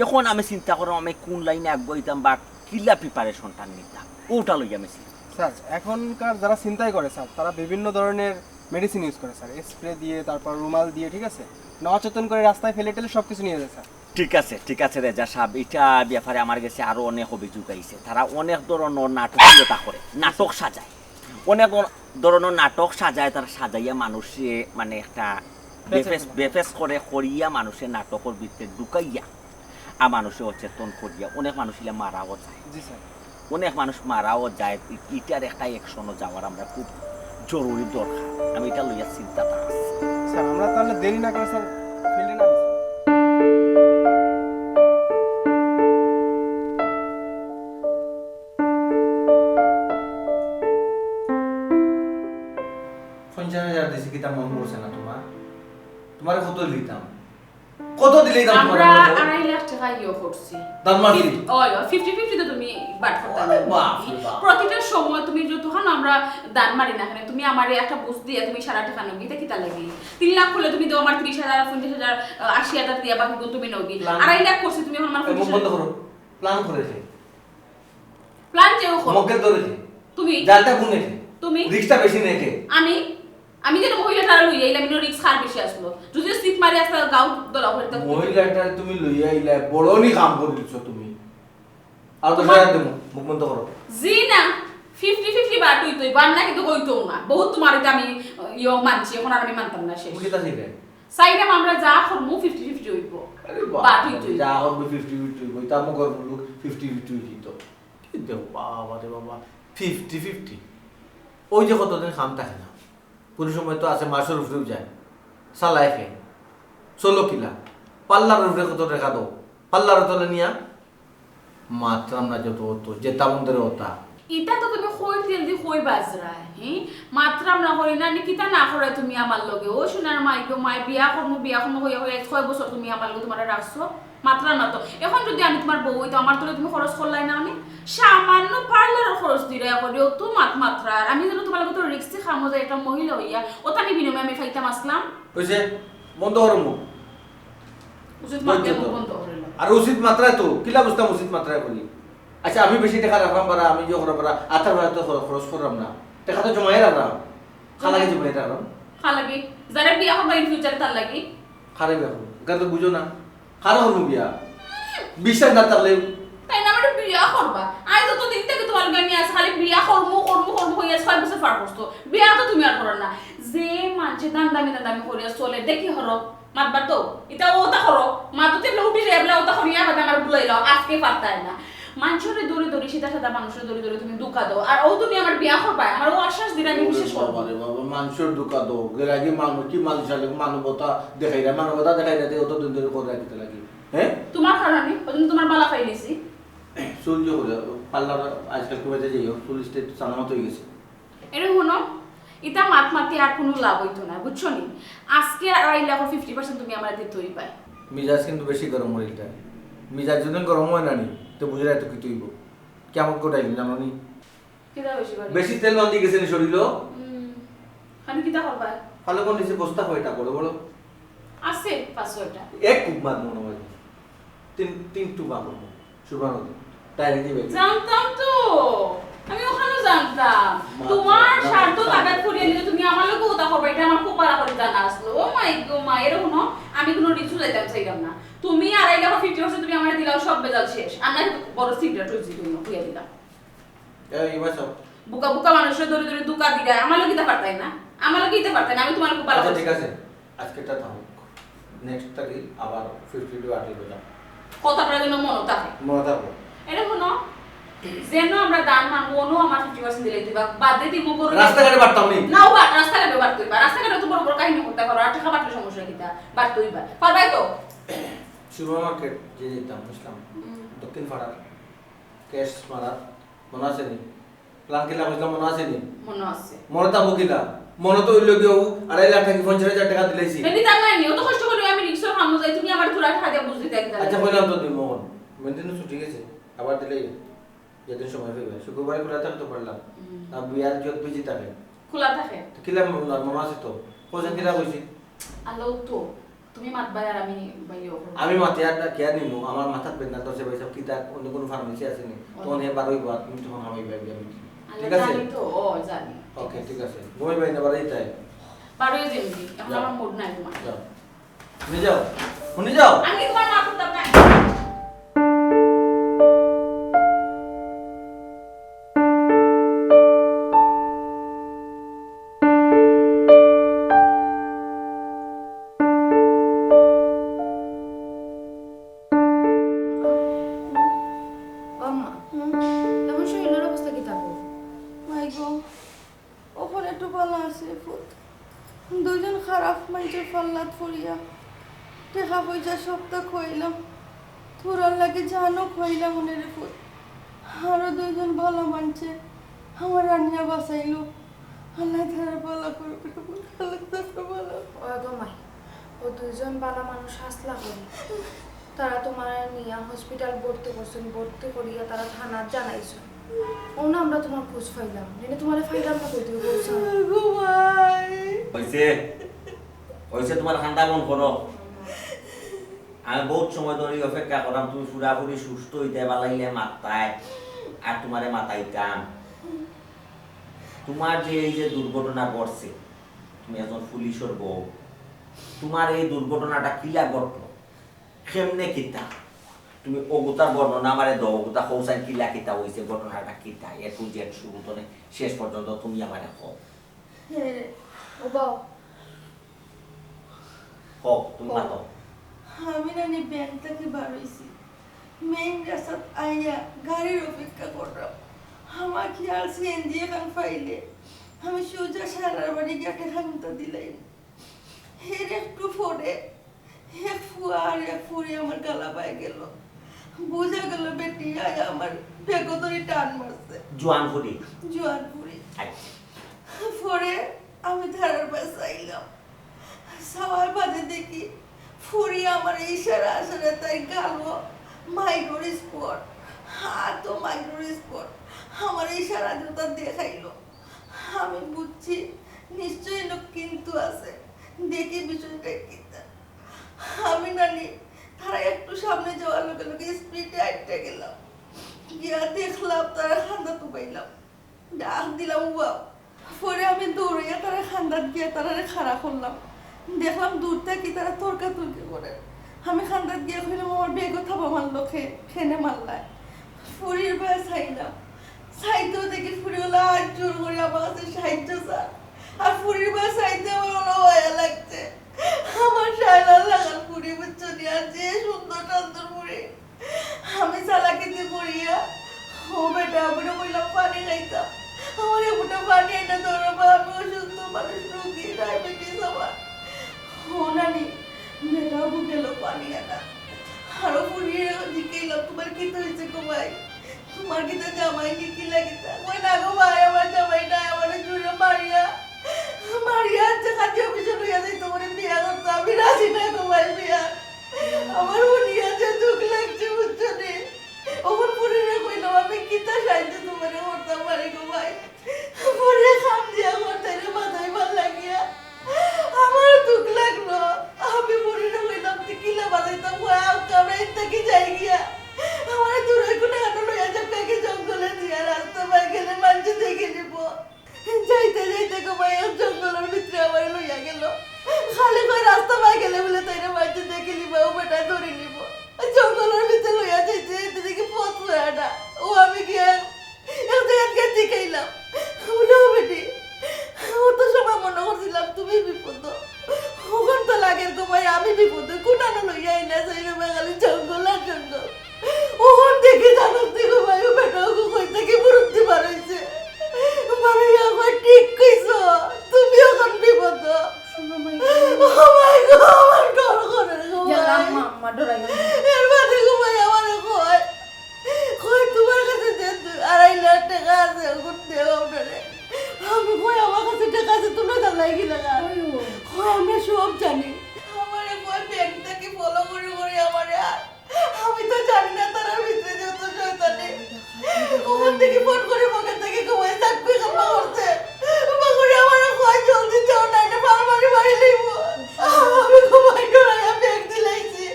এখন আমি চিন্তা করলাম আমি কোন লাইনে আগাইতাম বা কিলা প্রিপারেশনটা নিতাম, ওটা লইয়া আমি চিন্তা। স্যার, এখনকার যারা ছিনতাই করে স্যার, তারা বিভিন্ন ধরনের মেডিসিন ইউজ করে স্যার, স্প্রে দিয়ে, তারপর রুমাল দিয়ে, ঠিক আছে, না অচেতন করে রাস্তায় ফেলে টেলে সব কিছু নিয়ে যায় স্যার। ঠিক আছে, ঠিক আছে রেজা সাব, এটা ব্যাপারে আমার গেছে আরো অনেক অভিযোগ আইছে। তারা অনেক ধরনের নাটকীয়তা করে, নাটক সাজায়, অনেক ধরনের নাটক সাজায়, তারা সাজাইয়া মানুষে মানে একটা বেফেস, বেফেস করে করিয়া মানুষে নাটকর ভিতরে ঢুকাইয়া আর মানুষে অচেতন করিয়া অনেক মানুষ ইলা মারাও যায়। জি স্যার। অনেক মানুষ মারাও যায়। ই-, ইটার একটা অ্যাকশনও যাওয়ার আমরা খুব জরুরি দরকার। আমি এটা লইয়া চিন্তাত আছি। স্যার, আমরা তাহলে দেরি না করে স্যার ফিল্ডে নামি স্যার। পঞ্চাশ হাজার দিছি, কিতা মন পড়ছে না তোমার? তোমারে কত দিতাম? কত দিলে দাম আমরা কমানো যাবে? আড়াই লাখ টেকা ইয়ে করছি। দাম মারছি? ফিফ-, ওই, ওই, ফিফটি ফিফটি তো তুমি বাট করতে আরে পারো। বাপ রে বাপ। প্রতিটা সময় তুমি যতক্ষণ আমরা দান মারি না কেন, তুমি আমারে একটা বুঝ দিয়া তুমি সারা টেকা নেবো, এটা কিতা লাগে? তিন লাখ করলে তুমি দেও আমার ত্রিশ হাজার, পঞ্চাশ হাজার, আহ, আশি হাজার দিয়া বাকি গুণ তুমি নেবো। প্ল্যান আড়াই লাখ করছি, তুমি এখন আমার এই মুখ পঞ্চাশ হাজার বন্ধ করো। প্ল্যান করে কে? প্ল্যান কেউ করো। মক্কেল ধরে কে? তুমি। জালটা কোনে কে? তুমি। রিস্কটা বেশি নেয় কে? আমি। আমি যেন মহিলাটারে লইয়া আইলাম, ইনো রিস্ক কার বেশি আসলো? যদিও সিট মারি আসলে গাউ দলা হইতো। মহিলাটা তুমি লইয়া আইলা, বড় নি কাম করে দিছো তুমি। আর তো তোমার সারা দেবো, মুখ বন্ধ করো। জি না, ফিফটি ফিফটি বাট হইতো, বাট না কিন্তু হইতো না। বহুত তোমার এটা আমি, ইয়ো, মানছি, এখন আর আমি মানতাম না, শেষ। তুমি কিতা চাইলে? চাইলাম আমরা যা করবো ফিফটি ফিফটি হইবো। আরে বাপ বাট রে, হইতো। যা করবো ফিফটি ফিফটি হইবো, এটা আমার ঘর লোক ফিফটি ফিফটি হইতো। কি দেও বাবা রে বাবা, ফিফটি ফিফটি। ওই যে কতদিন কাম থাকে না, কোনো সময় তো আছে মাসর উপরেও যায়, চালায় কে, চলো কিলা, পাল্লার উপরে কত টেকা দেও, পাল্লার তলে নিয়া মাতরাম না যত অত, যেতা মন ধরে অতা। ইতা তো তুমি কই তেল দি কই বাজরায়, হি? মাতরাম না করি না, নি কিতা না করে তুমি আমার লগে? ও সোনার মাই গো মাই, বিয়া করমু, বিয়া করমু কইয়া কইয়া ছয় বছর তুমি আমার লগে তোমারে রাখছো। মাতরাম না তো। এখন যদি আমি তোমার বউ হইতো, আমার তলে তুমি খরচ করলাই না নি? সামান্য পার্লারর খরচ দিরায় করি, অত মাত মাতরায়। আর আমি যেন তোমার লগে তো রিস্কি কামো যাই, একটা মহিলা হইয়া, অতানি বিনিময়ে আমি পাইতাম আসলাম। ওই যে, বন্ধ করো মুখ। উচিত মাতলে বলছো তো। মুখ বন্ধ করে লো। আর উচিত মাতরায় তো, কিলা বুঝতাম উচিত মাতরায় করি। আচ্ছা, আমি বেশি টেকা রাখলাম পারা, আমি ইয়ে করাম পারা, আতার পারা তো খর-, খরচ করলাম না। টেকা তো জমাই রাখলাম। কার লাগি জমাই রাখলাম? কার লাগি? যারে বিয়া করবা in future তার লাগি। কারে বিয়া করবো? এটা তো বুঝো না। কারে করবো বিয়া? বিশ্বাস না থাকলে। তাই না, আমারে বিয়া করবা। আমি তো দিন থেকে তোমার লগে আমি আছি, খালি বিয়া করমু, করমু, করমু কইয়া ছয় বছর পার করছো। বিয়া তো তুমি আর করো না। যে মানষে দান্দামি দান্দামি করিয়া চলে, দেখি হরো। মাতবার তো, ইতা অতা করো, মাতো তে উঠি যায়, এবলা অতা করিয়া বাদে আমার বুলাইলাও, আজকে পারতায় না। মানষরে দৌড়ি দৌড়ি, সিধা সাদা মানুষরে দৌড়ি দৌড়ি তুমি ধোকা দেও। আর ও তুমি আমার বিয়া করবায়, আমার ও আশ্বাস দিলে আমি বিশ্বাস করবো। বাবা রে বাবা, মানষর ধোকা দেও, গেরাগি মানুষ কি মানষর লগে মানবতা দেখাইরা, মানবতা দেখাইরা দে অত দিন ধরে করে রাখিতে লাগি, হ্যাঁ? তোমার কারণে, ওই জন্য তোমার বালা পাইলিছি। চুল যে করে, পার্লার আজকাল খুব একটা যাই হোক, চুল স্ট্রেট সালামত হয়ে গেছে। এরে হুনো, ইতা মাত মাতি আর কুনু লাভ অইতো না, বুঝছো নি? আজকে আড়াই লাখর ফিফটি পার্সেন্ট তুমি আমারে দিতে অইবায়। মিজাজ কিন্তু বেশি গরম অইলতা। মিজাজ যদি গরম অয় না নি, তে বুঝরায় তো কিতা অইবো। কিয়ামত ঘটাইলিমু, জানো নি? কিতা বেশি বাড়ি? বেশি তেল বান্ধি গেছে নি শরীলো? হুম। খানি কিতা করবা? ভালো কোন নিচে বস্তা কয়টা বড় বড়? আছে পাঁচ ছয়টা। এক কুপ মার মনে হয়। তিন, তিন টুপা করবো। সুবহানাল্লাহ। তাই নাকি ভাই? জানতাম তো। আমি অখানও জানতাম। মা, তোমার মা, স্বার্থ মা। তাগাদ করিয়া নিলে তুমি আমার লগে ওটা করবা, এটা আমার খুব বাড়াবাড়ি জানা আসলো। ও মাই গো মাই, এরে হুনো, আমি কোনো রিক্সও যাইতাম চাইলাম না। তুমি আর এই দেখো ফিফটি পার্সেন্ট তুমি আমারে দিলাও, সব বেজাল শেষ। আর না বড় সিগারেট হইছি তুমি, খুইয়া দিলাম। এই, এবার সব। বুকা বুকা মানুষরে ধরে ধরে ধোকা দিরা, আমার লগে দিতা পারতায় না, আমার লগে দিতা পারতায় না, আমি তোমার খুব ভালো আচ্ছা, ঠিক আছে, আজকেরটা থামুক, নেক্সট থাকি আবার ফিফটি টু আটে বোঝা। কথাটা যেন মনে থাকে। মনে থাকবো। এটা হুনো, যেন আমরা দান মানবো, অনো আমার ফিফটি পার্সেন্ট দিলে দিবা, বাদে দিমু বড়। রাস্তাঘাটে বাড়তাম নি। না, ও বাট, রাস্তাঘাটে বাড়তে হইবা, রাস্তাঘাটে তো বড় বড় কাহিনী করতে পারো, আর টাকা বাড়তে সমস্যা কিতা, বাড়তে হইবা, পারবাই তো? সুপার মার্কেট যে যেতাম, বুঝলাম, হুম। দক্ষিণ পাড়া, ক্যাশ মারা, মনে আছে নি? প্ল্যান কিলা বুঝলাম, মনে আছে নি? মনে আছে। মনে থাকবো কিলা? মনে তো হইল গিয়ে ও আড়াই লাখ টাকা, পঞ্চাশ হাজার টাকা দিলাইছি। এমনি তার মানে নি, ও তো কষ্ট করে আমি রিক্সা হামু যাই, তুমি আমার থোড়া টাকা দিয়ে বুঝ দিতে একটা আচ্ছা, লাগে। কইলাম তো দিমু মন। মেনটেন্স ছুটি গেছে, আবার দিলেই যেদিন সময় পাইবা। শুক্রবারে খোলা থাকতে পারলাম। হুম। আর বিয়ার যত বিজি থাকে। খোলা থাকে। তো কিলা মনে, মনে আছে তো? কোথায় কিলা কইছি? আলো তো, তুমি মাতবায় আর আমি বাইরে অকরমু। আমি মাতি আর না কেয়ার নিমু, আমার মাথাত বেদনা ধরছে ভাই সাহেব, কিতা অন্য কোনো ফার্মেসি আছে নি? ও। তখন হে বারোই বার, তুমি তখন হামাই ভাই আমি। আল্লাহ ঠিক আছে? জানি তো, ও জানি। ওকে, ঠিক আছে। ঘুমাই ভাই না, বাড়াই তাই? বারোই যেমনি, এখন যাও। আমার মুড নাই তোমার। যাও। শুনে যাও, শুনে যাও। আমি তোমার মা করতাম না। ও মা, হুম? এমন শরীরের অবস্থা কিতা গো? মাই গো, অখন একটু ভালা আছে ফুত। দুইজন খারাপ মানষর ফাল্লাত পড়িয়া টেকা পয়সা সবতা খইলাম, থুড়ার লাগি জানও খইলাম অনে রে ফুত। আরো দুইজন ভালা মানষে আমারে আনিয়া বাঁচাইলো। আল্লাহ তারা ভালা করুক রে ফুত, আল্লাহ তারা ভালা। ও গো মাই, ও দুইজন ভালা মানুষ হাসলা করি। তারা তোমারে নিয়া হসপিটাল ভর্তি করছইন, ভর্তি করিয়া তারা থানাত জানাইছইন। অনো আমরা তোমার খোঁজ পাইলাম, নাইলে তোমারে পাইলাম না কই তুমি বলছো? ঘুমাই। হইছে, হইছে, তোমার কান্দা বন্ধ করো। আমি বহুত সময় ধরি অপেক্ষা করলাম, তুমি পুরাপুরি সুস্থ অইতে পারলাইলে মাততায়, আর তোমারে মাতাইতাম। তোমার যে এই যে দুর্ঘটনা ঘটছে, তুমি একজন পুলিশর বউ, তোমার এই দুর্ঘটনাটা কিলা ঘটলো? কেমনে কিতা? তুমি অগুতার বর্ণনা আমারে দেও, অগুতা কও চাইন কিলা কিতা অইছে, ঘটনাটা কিতা, A to Z শুরু তনে শেষ পর্যন্ত তুমি আমারে কও। হ্যাঁ রে, ও বাবা। কও, তুমি ও, মাতো। আমি নানি ব্যাংক থাকি বার অইছি। মেইন রাস্তাত আইয়া গাড়ির অপেক্ষা করলাম। আমার খেয়াল সিএনজি এখান পাইলে আমি সোজা সারার বাড়ি গিয়া টেকাটা দিলাইমু। এর একটু পরে এক ফুয়া আর এক ফুড়ি আমার গালা বায় গেল। বুঝা গেল বেটি আয়া আমার ব্যাগো ধরি টান মারছে। জোয়ান ফুড়ি? জোয়ান ফুড়ি। আচ্ছা। পরে আমি তারার বায় চাইলাম। চাওয়ার বাদে দেখি ফুড়ি আমার ইশারা আশারা তাই গালো মাইক্রো স্পট, হাতও মাইক্রো স্পট, আমার ইশারা যেটা দেখাইলো। আমি বুঝছি নিশ্চয়ই লোক কিন্তু আছে, দেখি বিষয়টা কিতা। আমি নানি তারা একটু সামনে যাওয়ার লগে লগে স্পিডে আইট্টা গেলাম, গিয়া দেখলাম তারা কান্দাত উবাইলাম, ডাক দিলাম, "উবাও।" পরে আমি দৌড়াইয়া তারা কান্দাত গিয়া তারারে খাড়া করলাম, দেখলাম দূর থাকি তারা তর্কাতর্কি করে। আমি কান্দাত গিয়া কইলাম, "আমার ব্যাগো থাবা মারলো খে, কেনে মারলায়?" ফুড়ির বায় চাইলাম, চাইতেও দেখি ফুড়ি অলা আত জোর করি আমার কাছে সাহায্য চার। আর ফুড়ির বায় চাইতে আমার অলা অয়া লাগছে। আমার সায়লার লাখান ফুড়ি বুঝছো নি, আর যে সুন্দর টান্দর ফুড়ি। আমি চালাকিতে পড়িয়া, ও বেটা, আমি না কইলাম পানি খাইতাম। আমার একটা পানি আইনা দেও রে বা, আমি অসুস্থ মানুষ, রুগী, ডায়াবেটিস আমার। ও নানি, বেটাও গেল পানি আনা। আরো ফুড়িরে জিকাইলাম, "তোমার কিতা অইছে গো ভাই? তোমার কিতা জামাই নি, কিলা কিতা?" কয়, "না গো ভাই, আমার জামাই নাই, আমারে জুরে মারিয়া, মারিয়া আনছে, খালি অফিসে লইয়া যাইতো, আমারে বিয়া করতো, আমি রাজি না গো ভাই বিয়া।" আমার হুনিয়া যে দুঃখ লাগছে, অখন ফুরিরে কইলাম, আমি কিতা সাহায্য তুমারে করতাম পারি গো ভাই? ফুরিয়ে কাম দিয়া করতে রে বাজাইবার লাগিয়া। আমার দুখ লাগলো। আমি ফুরিরে কইলাম, তুই কিলা বাজাইতাম? কয়, "আও, আমরা ইত্তা কি যাই গিয়া। আমার দূরে কোনো হানো লইয়া যাও, কাকে জঙ্গলে দিয়া রাস্তা পাই গেলে মানষে দেখি নিব।" যাইতে যাইতে গো ভাই, এক জঙ্গলর ভিতরে আমারে লইয়া গেল। খালি কয় রাস্তা পাই গেলে বলে তাইরে মানষে দেখি নিব, ও বেটায় ধরি নিব। জঙ্গলর ভিতরে লইয়া যাইতে যাইতে দেখি পথ লয়া না। ও আমি গিয়া এক জায়গাত গিয়া জিকাইলাম, "হুনো বেটি, অত সময় মনো করছিলাম তুমি বিপদ। অখন তো লাগের গো ভাই আমি বিপদ। কোনানো লইয়া আইলা যাই রে ভাই, খালি জঙ্গল আর জঙ্গল।" অখন দেখি জানো দেখো ভাই, ও বেটা ওকে কই থাকি বুরুত্তি বার হইছে। বারইয়া কয়, "ঠিক কইছো, তুমি অখন বিপদ।" শুনো মাই গো। ও মাই গো, আমার ডর করে গো ইয়াল্লা, ভাই। আম্মা, আম্মা, ডরাইও না। এর বাদে গো ভাই আমারে কয়, কয়, "তোমার কাছে যে দু-, আড়াই লাখ টাকা আছে, ওগুন দেও আপনারে।" আমি কই, "আমার কাছে টাকা আছে, তোমরা জানলাই কি লাগা?" ওই, ওই। কয়, "আমরা সব জানি।" আমারে কয়, "ব্যাংক থাকি ফলো করি করি আমারে আর।" আমি তো জানি না তারার ভিতরে যত শয়তানি। ওখান থেকে ফোন করে বকে থাকি, "ঘুমাই থাকবে, কান্না করছে।" বাবা করে আমারে কয়, "জলদি যাও, নাইলে মারামারি বাড়ি লইব।" আমি ঘুমাই ডরাইয়া ব্যাংক দিলাইছি।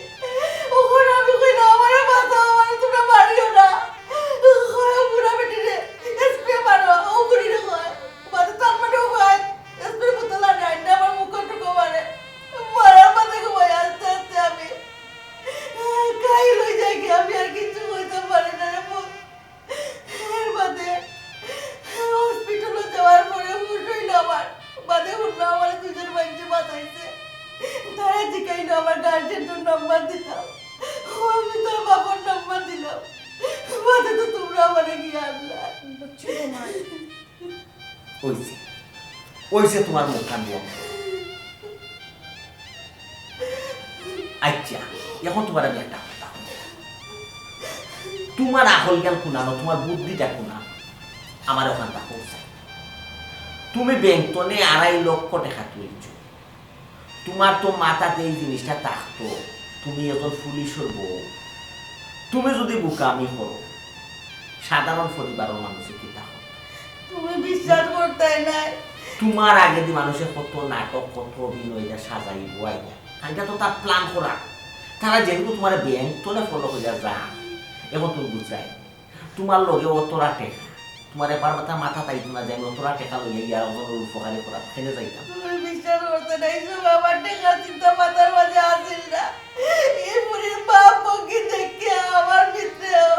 ওখানে আমি কই না, "আমারে বাঁচাও, আমারে তোমরা মারিও না।" কয়, "ও বুড়া বেটি রে, স্প্রে মারো, ও বুড়ি রে," কয়। বাদে তার মানে ও কয়, স্প্রে বোতল আনে, আইনা আমার মুখে টুকো মারে। মারার বাদে ঘুমাই আস্তে আস্তে আমি। কাহিল হয়ে যায় কি, আমি আর কিচ্ছু কইতে পারি না রে বোন। এর বাদে হসপিটালে যাওয়ার পরে হুশ হইল আমার। বাদে হুনলো আমার দুজন মাইনষে বাঁচাইছে। তারা জিকাইলো আমার গার্জেনর নাম্বার দিতাম। ও, আমি তার বাবার নাম্বার দিলাম। বাদে তো তোমরা আমারে গিয়া আনলা। বুঝছি তোমার। ওইছে, ওইছে তোমার মুখখান বন্ধ। আচ্ছা, এখন তোমার আমি একটা কথা কই। তোমার আকল জ্ঞান কুনানো, তোমার বুদ্ধিটা কুনানো, আমার ওখানটা পৌঁছায়। তুমি ব্যাংক তনে আড়াই লক্ষ টাকা তুলছো, তোমার তো মাথাত এই জিনিসটা থাকতো, তুমি একজন পুলিশর বউ, তুমি যদি বুকামি করো, সাধারণ পরিবারর মানুষে কিতা করতো? তুমি বিশ্বাস করতায় নায়। তোমার আগেদি মানুষে কত নাটক, কত অভিনয় ইটা সাজাইবো আইয়া। ইটা তো তার প্ল্যান করা। তারা যেহেতু তোমার ব্যাংক তনে ফলো করিয়া যার, এখন তুমি বুঝাই। তোমার লগে অতরা টেকা, তোমার এবার মাথা, মাথাত আইতো না যে আমি অতরা টেকা লইয়া ইয়ার একজনর উপকারে করা, কেনে যাইতাম? তুমি বিশ্বাস করতায় নায়, এই সব আমার টেকা চিন্তা মাথার মাঝে আসিল না। এই বুড়ির বাপ বকি দেখিয়া আমার ভিতরেও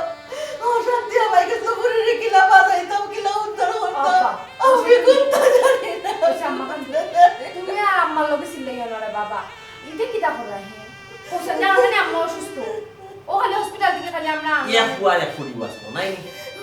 অশান্তি আমার কিছু বুড়িরে কিলা বাঁচাইতাম, কিলা উদ্ধার করতাম। আব্বা, আমি কুন্তা জানি না। আচ্ছা, আম্মা, তুমি আর আম্মার লগে চিল্লাইও না রে বাবা। ইটা কিতা কররা হে? কইছে না, মানে আম্মা অসুস্থ। ও খালি হসপিটাল থেকে খালি আমরা আনলাম। এক ফুয়ার এক ফুড়ি বাঁচলো, নাই?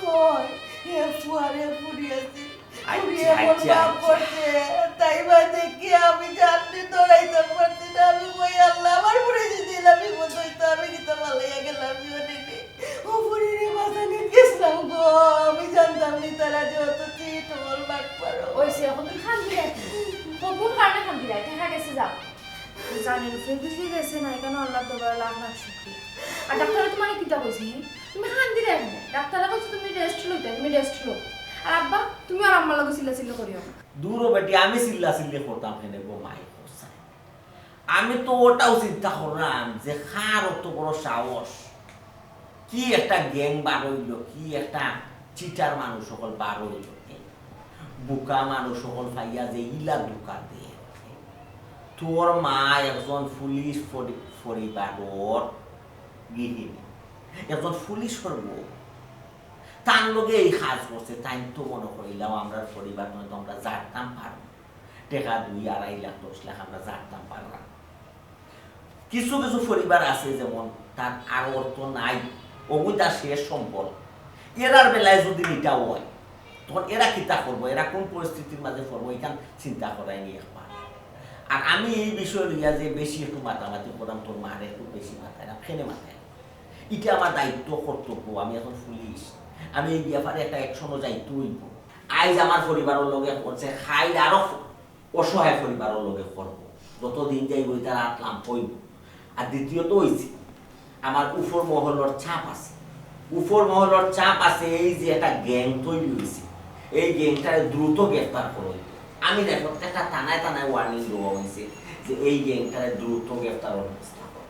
হয়, এক ফুয়ার এক ফুড়ি আছে। আচ্ছা, ফুড়ি এমন আচ্ছা, পাপ আচ্ছা। করছে, তাই বা দেখি আমি জানতে দৌড়াইতাম পারছি না। আমি কই, "আল্লাহ, আমার ফুড়ি যদি এলা বিপদ হইতো, আমি কিতা পালাইয়া গেলাম, জীবনে নেই।" ও ফুড়িরে বাঁচানি গেছিলাম গো, আমি জানতাম নি তারা যে অত চিট হল বাট পারো। ওই সে এখন তুই খান দিলে, তো কোন কারণে খান দিলে? দেখা গেছে যাও। জানি না, ফিরদৌসি গেছে না, এখানে আল্লাহর দরবারে লাখ লাখ শুকরিয়া। আর ডাক্তারে তোমারে কিতা কইছে, হে? তুমি কান্দিরায় কেনে? ডাক্তারে কইছে তুমি রেস্ট লইতে, তুমি রেস্ট লও। আর আব্বা, তুমি আর আম্মার লগে চিল্লাচিল্লি করিও না। দূর ও বেটি, আমি চিল্লাচিল্লি করতাম কেনে গো মাই কসাই? আমি তো ওটাও চিন্তা করলাম যে কার অত বড় সাহস, কি একটা গ্যাং বার হইল, কি একটা চিটার মানুষ সকল বার হইল, বুকা মানুষ সকল পাইয়া যে ইলা ধোকা দেয়। তোর মা একজন পুলিশ পরি-, পরিবারর গৃহিণী, একজন পুলিশর বউ, তার লগে এই কাজ করছে, তাই তো মনে করিলাম আমরা পরিবার নয় তো আমরা জানতাম পারবো। টেকা দুই আড়াই লাখ, দশ লাখ আমরা জানতাম পারলাম। কিছু কিছু পরিবার আছে যেমন তার আর অর্থ নাই, অগুই তার শেষ সম্বল। এরার বেলায় যদি ইটা হয়, তখন এরা কিতা করবো, এরা কোন পরিস্থিতির মাঝে পড়বো, ইখান চিন্তা করায়নি একবার। আর আমি এই বিষয় লইয়া যে বেশি একটু মাতামাতি করাম, তোর মারে একটু বেশি মাতায় না, ফেনে মাতায়। ইটা আমার দায়িত্ব, কর্তব্য, আমি এখন পুলিশ, আমি এই ব্যাপারে একটা অ্যাকশনও যাইতে হইব। আইজ আমার পরিবারর লগে করছে, কাইল আরো অসহায় পরিবারর লগে করব। যত দিন যাইব, ইতার আত লাম্বা অইব। আর দ্বিতীয়ত অইছে, আমার উপর মহলর চাপ আছে। উপর মহলর চাপ আছে, এই যে একটা গ্যাং তৈরি হইছে, এই গ্যাংটারে দ্রুত গ্রেফতার করো। আমি না প্রত্যেকটা থানায় থানায় ওয়ার্নিং দেওয়া হইছে যে এই গ্যাংটারে দ্রুত গ্রেফতারর ব্যবস্থা করো।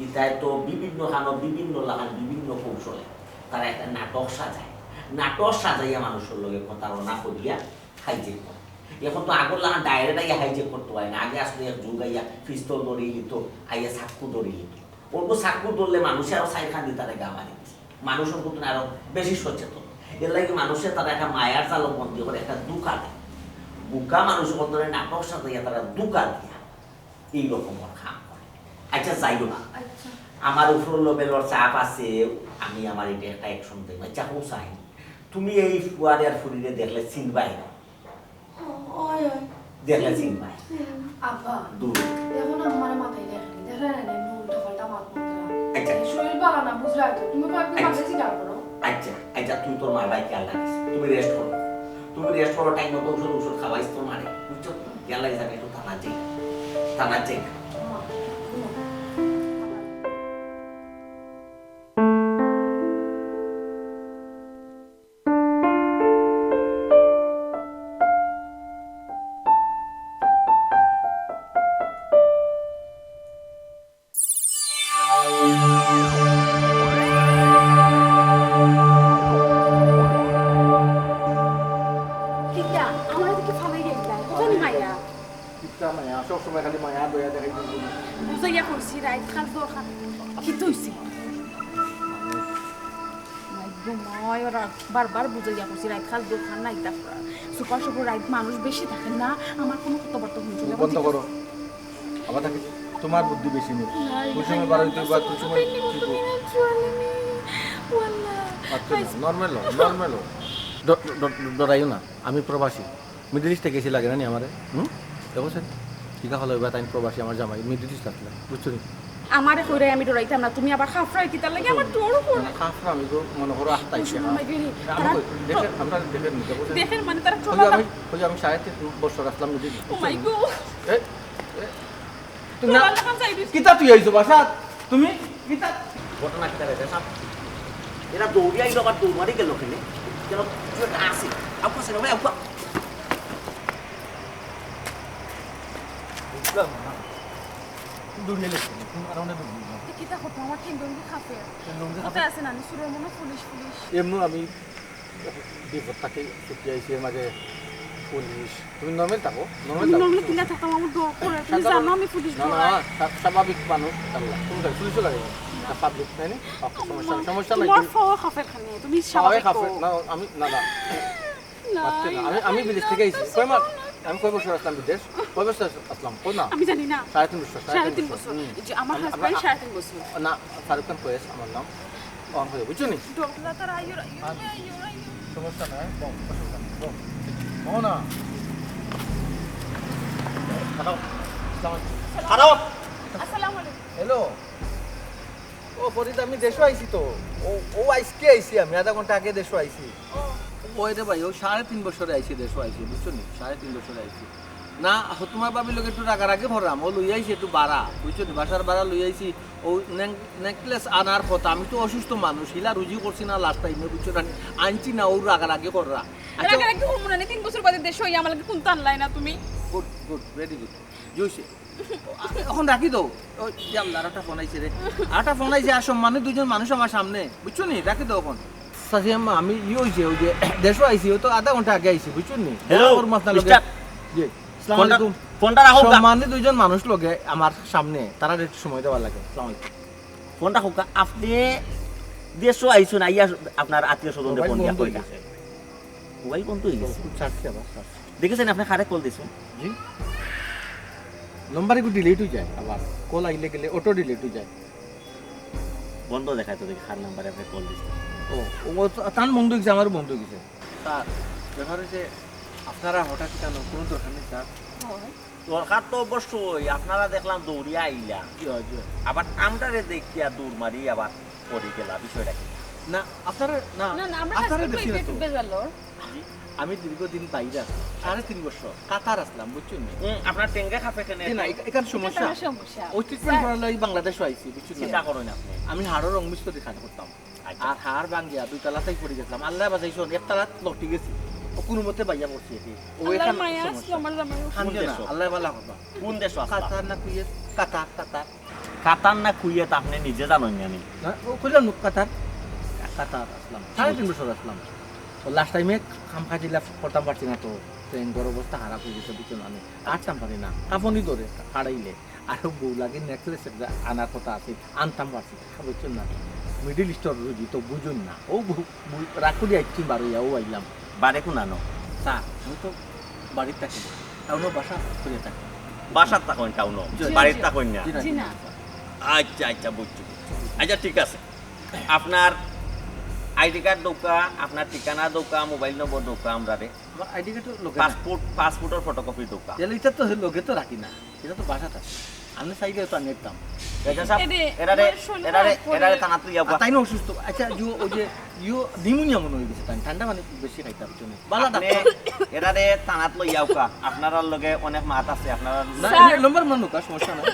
ইতায় তো বিভিন্ন খানো বিভিন্ন লাখান বিভিন্ন কৌশলে তারা একটা নাটক সাজায়, নাটক সাজাইয়া মানুষর লগে প্রতারণা করিয়া হাইজেক করে। এখন তো আগর লাখান ডাইরেক্ট আইয়া হাইজেক করতো পারে না, আগে আসলে এক যুগ আইয়া পিস্তল ধরি নিত, আইয়া চাক্কু ধরি নিত। অগু চাক্কু ধরলে মানুষে আরো চাইরখান দি তারে গা মারি দিছে। মানুষ অগুর তনে আরো বেশি সচেতন। এর লাগি মানুষে তারা একটা মায়ার জালো বন্দি করে একটা ধোঁকা দেয়। বোকা মানুষ অগুরে নাটক সাজাইয়া তারা ধোঁকা দিয়া এই রকমর কাম করে। আচ্ছা, যাই হোক, আচ্ছা। আমার উপর লেভেলর চাপ আছে, আমি আমার এটা একটা অ্যাকশন দেব। আচ্ছা, হুসাইন, তুমি এই ফুয়ারে আর ফুরিরে দেখলে চিনবায় না? ওই, ওই। দেখলে চিনবায়। আব্বা, দূর। এখন আমার মাথায় দেখেনি, দেখলে না, এমনি উল্টা পাল্টা মাত মাতরা। আচ্ছা। শরীর ভালা না, বুঝলা তো? তুমি কয়েকদিন আচ্ছা। আগে স্বীকার করো। আচ্ছা, আচ্ছা, তুই তোর মার বাই খেয়াল রাখিস। তুমি রেস্ট করো। তুমি রেস্ট করো, টাইম মতো ঔষধ, ঔষধ খাওয়াইস তোর মারে। বুঝছো? খেয়াল রাখিস, আমি একটু থানার যাই। থানার যাই। মা, ঘুমো। কিতা? আমার দিকে ফালাই গেলি না। কোথায় মায়া? কিতা মায়া? সব সময় খালি মায়া দয়া দেখাই দিবি। বুঝাইয়া করছি, রাইত খাল দরকার। কিতা হইছে? মাই গো মাই, ওরা বারবার বুঝাইয়া করছি, রাইত খাল দরকার নাই, তারপর সুপার সুপার রাইত মানুষ বেশি থাকে না, আমার কোনো কথাবার্তা শুনছো না, বন্ধ ঠিক আছে? করো। আবার তাকে তোমার বুদ্ধি বেশি নেই। না, তুই সময় না, বারো হইতে না, বা তুই সময় না, ঠিক না, না, না, ওয়াল্লাহ। আচ্ছা, আইস- নরমাল হও, নরমাল হও। ড-, ড-, ড-, ডরাইও না, আমি প্রবাসী। মিডল ইস্টে গেছি লাগে না নি আমারে? হুম? দেখো স্যার, কিতা হলো এবার তাই প্রবাসী আমার জামাই মিডল ইস্ট আসলে, বুঝছো নি? আমারে কইরায় আমি ডরাইতাম না, তুমি আবার খাফরায় কিতার লাগি আমার ডর করে? না, খাফরা আমি তো মনে করো আহতাই বুঝছো না, মাই গো, না, আমি তারা কই, দেখে, তো আমরা দেখে নি, দেখো স্যার। দেখেন মানে তারা কই ট্রলার আমি, কই আমি সাড়ে তিন বছর আসলাম মিডল ইস্ট, ও বুঝছো মাই নি? গো। এ, এ, তুমি না, কিতা তুই আইছো বাসাত? তুমি কিতা? ঘটনা কিতা রে, সাব? এরা দৌড়িয়া আইলো, আবার দৌড় মারি গেল কেনে? কেন? কিছু একটা আছে। আউক্কা, সেটা ভাই, আউক্কা। বুঝলাম না। দৌড়িয়া আইলো কেনে? কোন কারণে দৌড়িয়া আইলো? এ কিতা করতো? আমার ঠেঙ্গন কি খাফে? ঠেঙ্গন কি খাফে? কোথায় আছে নানি? সুরের মনে পুলিশ, পুলিশ। এমন আমি বিপদ থাকি ছুটি আইছি, এর মাঝে পুলিশ। তুমি নরমাল থাকো, নরমাল আমি থাকো। নরমাল কিলা থাকতাম, আমার ডর করে। তুমি জানো আমি পুলিশ না, না, ডরাই। না, স্বা-, স্বাভাবিক মানুষ, আল্লাহ। তুমি তাই পুলিশও লাগে না। না। পাবলিক, তাই না? ওকে, সমস্যা নাই, সমস্যা নাই। তোমার তুমি ফও খাফের খানে, তুমি সবাই স্বাভাবিক খাফের, না, আমি, না, না। না, পারছি না। আমি, আমি আমি বিদেশ থেকে আইছি। কয় মাস? আমি কয় বছর আসলাম বিদেশ? কয় বছর আসলাম? কই না? আমি জানি না। সাড়ে তিন বছর, সাড়ে তিন বছর। হুম। এই যে আমার আমি, হাজব্যান্ড আমার সাড়ে তিন বছর। না, শাহরুখ খান কয়েস আমার নাম। অন হয়ে, বুঝছো নি? ডগলা তার আইয়ো, আইয়ো, আর আইয়ো, আইয়ো। সমস্যা নাই, বল, অসুবিধা নেই, বল। মোহনা। হ্যালো, আসসালামু আলাইকুম। হ্যালো। আসসালামু আলাইকুম। হ্যালো। ও ফরিদ, আমি দেশো আইছি তো। ও, ও আইজকে আইছি আমি, আধা ঘন্টা আগে দেশো আইছি। ও। ওই রে ভাই, ও সাড়ে তিন বছরে আইছি দেশো আইছি, বুঝছো নি? সাড়ে তিন বছরে আইছি। না, হ-, তোমার ভাবির লগে একটু রাগারাগি করলাম, ও লইয়া আইছে একটু ভাড়া, বুঝছো নি? বাসার ভাড়া লইয়া আইছি, ও নেক-, নেকলেস আনার কথা, আমি তো অসুস্থ মানুষ, হিলা রুজি করছি না লাস্ট টাইমে, বুঝছো না? আনছি না, ও রাগারাগি কররা। আচ্ছা। রাগারাগি করবো না, তিন বছর বাদে দেশো আইয়া আমার লাগি কুন্তা আনলায় না তুমি। Good, good, very good. জুইছে। এখন রাখি দাও। ওই, ইয়া আল্লাহ, আর একটা ফোন আইছে রে। আর একটা ফোন আইছে, আর সম্মানিত দুইজন মানুষ আমার সামনে, বুঝছো নি? রাখি দাও এখন। চাচি আম্মা, আমি ই হইছে, ওই যে দেশো আইছি, ও তো আধা ঘন্টা আগে আইছি, বুঝছো নি? হ্যালো, ওর মাথা লগে। মিস্টার। জি, আসসালামু ফোনটা, আলাইকুম। ফোনটা রাখো গা। সম্মানিত দুইজন মানুষ লগে আমার সামনে, তারার একটু সময় দেওয়া লাগে। আসসালামু আলাইকুম। ফোনটা রাখো গা। আপনি দেশো আইছেন, আইয়া আপনার আত্মীয় স্বজনরে মোবাইল ফোন দিয়া বন্ধ কই হয়ে গা। গেছে। মোবাইল বন্ধ হয়ে গেছে। ছাড়ছি আবার, ছাড়ছি। দেখেছেন আপনি কারে কল দিছেন? জি। নম্বর একটু ডিলিট হয়ে যায় আবার। কল আইলে গেলে অটো ডিলিট হয়ে যায়। বন্ধ দেখায় তো দেখি কার নাম্বারে আপনি কল দিচ্ছেন। ও, ও তো, তার বন্ধ হয়ে গেছে, আমারও বন্ধ হয়ে গেছে। স্যার, ব্যাপার হচ্ছে আপনারা হঠাৎ কেন? কোনো দরকার নেই স্যার। দরকার তো অবশ্যই, আপনারা দেখলাম দৌড়িয়া আইলা। জি, জি। আবার আমরারে দেখিয়া দৌড় মারি আবার পড়ি গেলা, বিষয়টা কি? না, আপনারা, না, না, না, আমরা আপনারা হাসপাতালে দেখছি না তো। একটু বেজার লড়। জি। আমি দীর্ঘদিন বাইরে আছি, সাড়ে তিন বছর কাতার আছলাম, বুঝছইন নি? হুম, আপনার টেঙ্গা খাপে কেনে? জি না, এখা-, এখান সমস্যা। কোনো সমস্যা। ওই ট্রিটমেন্ট করার লাগি বাংলাদেশো আইছি, বুঝছইন নি? চিন্তা করইন আপনি। আমি হাড়র অংশ বিস্তর কাজ করতাম। আচ্ছা। আর হাড় ভাঙ্গিয়া দুই তালাতেই পড়ি গেছলাম। আল্লায় বাঁচাইছইন, এক তালাত লটকি গেছি। ও কোনো মতে বাইয়া পড়ছি এটি। ও আল্লাহর এখান মায়া সমস্যা। আসলো আমার জামাই। কান্দিও না, দেশো? আল্লায় ভালা করবা। কোন দেশো আছলা? কাতার না কুয়েত? কাতার, কাতার। কাতার না কুয়েত আপনি নিজে জানইন না নি? না, ও কইলাম না, কাতার। কাতার আছলাম। সাড়ে তিন বছর আছলাম। ও লাস্ট টাইমে কাম কাজ ইলা করতাম পারছি না তো। তো এনগর অবস্থা খারাপ অই গেছে, বুঝছইন নি? আমি আটতাম পারি না। কাঁপুনি ধরে, ফাড়াইলে। আর বউ লাগি নেকলেস একটা আনার কথা আছিল, আনতাম পারছি না, বুঝছইন নি? মিডল ইস্টর রুগী তো বুঝইন না। ও বউ, বউ রাগ করি আইছি, বারইয়া ও আইলাম। বাড়ি কোনানো? স্যার, আমি তো বাড়িত থাকি না, টাউনো বাসা করিয়া থাকি। বাসাত থাকইন টাউনো, জি, বাড়িত জি। থাকইন না? জি না, জি না। আচ্ছা, আচ্ছা, বুঝছি, বুঝছি। আচ্ছা, ঠিক আছে। আপনার আইডি কার্ড দেউক্কা, আপনার ঠিকানা দেউক্কা, মোবাইল নম্বর দেউক্কা আমরারে। আমার আইডি কার্ড লগে নাই। পাসপোর্ট, পাসপোর্টর ফটোকপি দেউক্কা। তাহলে ইটা তো লগে তো রাখি না, ইটা তো বাসাত আছে। আমি চাইলে তো আনিতাম। রেজা সাহেব, এরে, এরারে, আমার শোনো এরারে, না, পরে- এরারে থানাত লইয়া আর তাইন অসুস্থ। আচ্ছা, ইয়ো, ওই যে, ইয়ো নিউমোনিয়া মনে অই গেছে, তাইন ঠান্ডা পানি বেশি খাইতা, বুঝছইন নি? বালা আপনি ডাক্তার। এরারে থানাত লইয়া আউক্কা, আপনারার লগে অনেক মাত আছে, আপনারা না, স্যার। নম্বর বার নৌকা, সমস্যা নাই।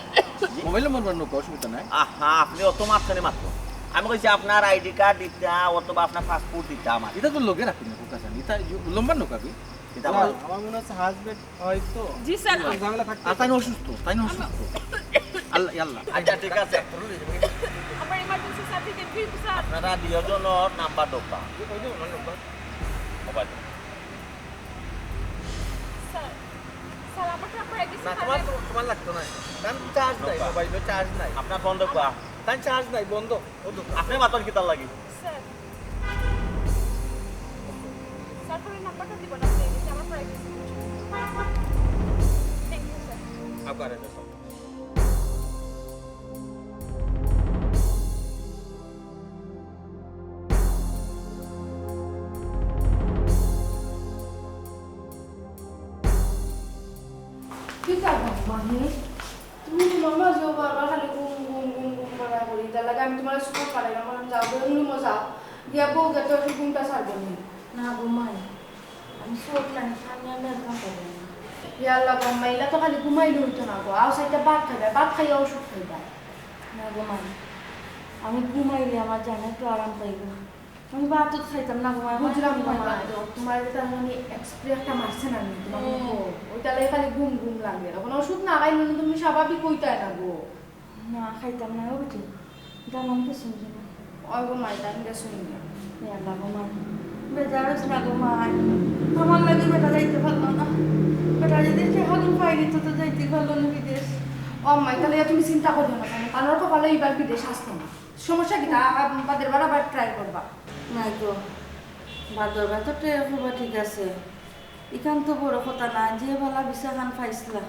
মোবাইল নম্বর বার নৌকা, অসুবিধা নাই। আহা, আপনি অত মাত কেনে মাতইন? আমি কইছি আপনার আইডি কার্ড দিতা অথবা আপনার পাসপোর্ট দিতা আমার। ইটা তো লগে রাখি না, কাকা জান। ইটা ইয়ো, নম্বর নৌকা কি? দিতা আমার। আমার মনে হচ্ছে হাজবেন্ড হয়তো জি স্যার। ঝামেলা থাকতে আর তাইন অসুস্থ, তাইন অসুস্থ। আল্লাহ, আল্লাহ। আচ্ছা, ঠিক আছে। আমার ইমার্জেন্সি সার্টিফিকেট কি স্যার? আপনারা দুইজনর নাম্বার দেউক্কা। ওই যে ওনার নম্বর। মোবাইল। স্যার, স্যার, আমার তো আপনার অ্যাড্রেস না, তোমার তো, তোমার লাগতো না। কারণ চার্জ নাই, মোবাইলো চার্জ নাই। আপনার ফোন দেউক্কা। তাই চার্জ নাই, বন্ধ। ও তো আপনি মাতইন কিতার লাগি? স্যার, স্যার, ফোনের নাম্বারটা দিবেন আপনি, এই যে আমার প্রাইভেসি। Thank you sir. আপনার অ্যাড্রেস। কিতা গো মাহি? তুমি তোমার মাঝেও বারবার খালি ঘুম, ঘুম, ঘুম, ঘুম করা করি। তার লাগি আমি তোমার স্কুল পাঠাইলাম, বললাম, "যাও, ঘুম ঘুমো যাও।" গিয়া বউ গেছে, ওষুধ ঘুমটা ছাড়বো নি। না গো মাই, আমি চোখ নাই, আমি আর মেঘ না পাবো না। ইয়া আল্লাহ গো মাই, ইলা তো খালি ঘুমাইলে হইতো না গো। আও চাইটা ভাত খাইবা, ভাত খাইয়া ওষুধ খাইবা। না গো মাই, আমি ঘুমাইলে আমার জানে একটু আরাম পাইব। আমি ভাত তো খাইতাম না গো মাই, আমার বুঝলাম ঘুম তোমার লাগে। বাদ দেও। তোমার এটা মানে এক্সপ্রে একটা মারছে না নি, তোমার হুম। মুখো। ওইটা লাগে খালি ঘুম ঘুম লাগে। এখন ওষুধ না খাইলে না তুমি স্বাভাবিক হইতায় না গো। না, খাইতাম না, ও বেটি। দাম আমি কিছু নিব না। ওই গো মাই, দাম গেছো নি? এ আল্লাহ গো মাই। বেজার হইস না গো মাই। আমার লাগি বেটা যাইতে পারলো না। বেটা যদি সে হাগুন পাইনি তো, তো যাইতে পারলো না বিদেশ। ও মাই, তাহলে তুমি চিন্তা করিও না, কারণ তানোর কপালে এবার বিদেশ আসতো না। সমস্যা কি? তা আ-, বাদের বার আবার ট্রাই করবা। নাই গো, বাদর বার তো ট্রাই করবা, ঠিক আছে। ইখান তো বড় কথা না, যে বালা ভিসা খান পাইছলা।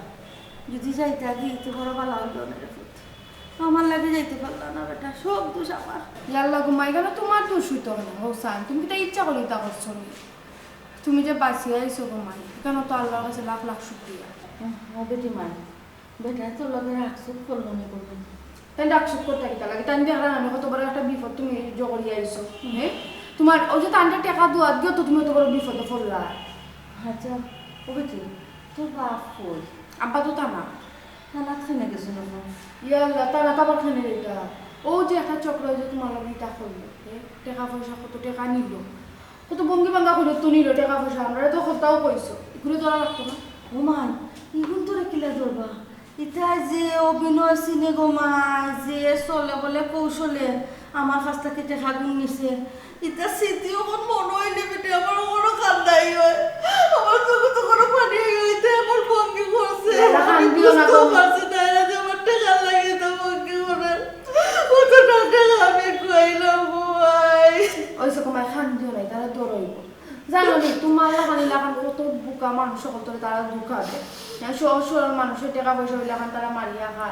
যদি যাইতা গি, তো বড় বালা হইল না রে পুত। আমার লাগি যাইতে পারলা না বেটা, সব দোষ আমার। ইয়াল্লা গো মাই, কেন তোমার দোষ হইতো না? ও সান, তুমি কিতা ইচ্ছা করি ইতা করছো নি? তুমি যে বাঁচিয়া আইছো গো মাই, কেন তো আল্লাহর কাছে লাখ লাখ শুকরিয়া। ও বেটি মাই, বেটায় তোর লগে রাগ সুখ করলো নি কোনো? তাই রাগ সুখ করতে কিতা লাগে? তাই দেখলা না, কত বড় একটা বিপদ তুমি জগড়িয়ে আইছো, হ্যাঁ? তোমার ওই যে তানটা টেকা দুয়াত গিয়ে তো তুমি অত বড় বিপদে পড়লা। আচ্ছা, ও বেটি, তোর বাপ কই? আব্বা তো তা না। থানাত খানে গেছো না? ইয়া আল্লাহ, তারা তো আবার খানে এটা। ও যে একটা চক্র, ওই যে তোমার লগে ইটা করলো, এ, টেকা পয়সা কত টেকা নিল, কত ভঙ্গি ভাঙ্গা করে তো নিল টেকা পয়সা, আমরা তো কথাও কইছো, এগুলো ধরা লাগতো না। ও মাই, ইগুন তোরে কিলা ধরবা? ইতা যে অভিনয় সিনে গো মাই, যে চলে বলে কৌশলে আমার কাছ থেকে টেকা গুন নিছে। ইতা স্মৃতি অখন মনে হইলে বেটি আমার বড় কান্দাই হয়। আমার চোখে তো কোনো পানি হইতে আমার ভঙ্গি করছে। না, না, আমি কান্দিও না বুঝতেও তুমি। পারছি না, এরা যে আমার টেকা লাগে তো ভঙ্গি করে। ও তো না টেকা আমি খুয়াইলাম গো ভাই। ওই সে তোমার খান দিও নাই, তারা দৌড়াইব। জানো নি, তোমার লাখান ইলাখান কত বোকা মানুষ হকলতরে তারা ধোকা দেয়। হ্যাঁ, সহজ সরল মানুষের টেকা পয়সা হইলে এখন তারা মারিয়া খায়।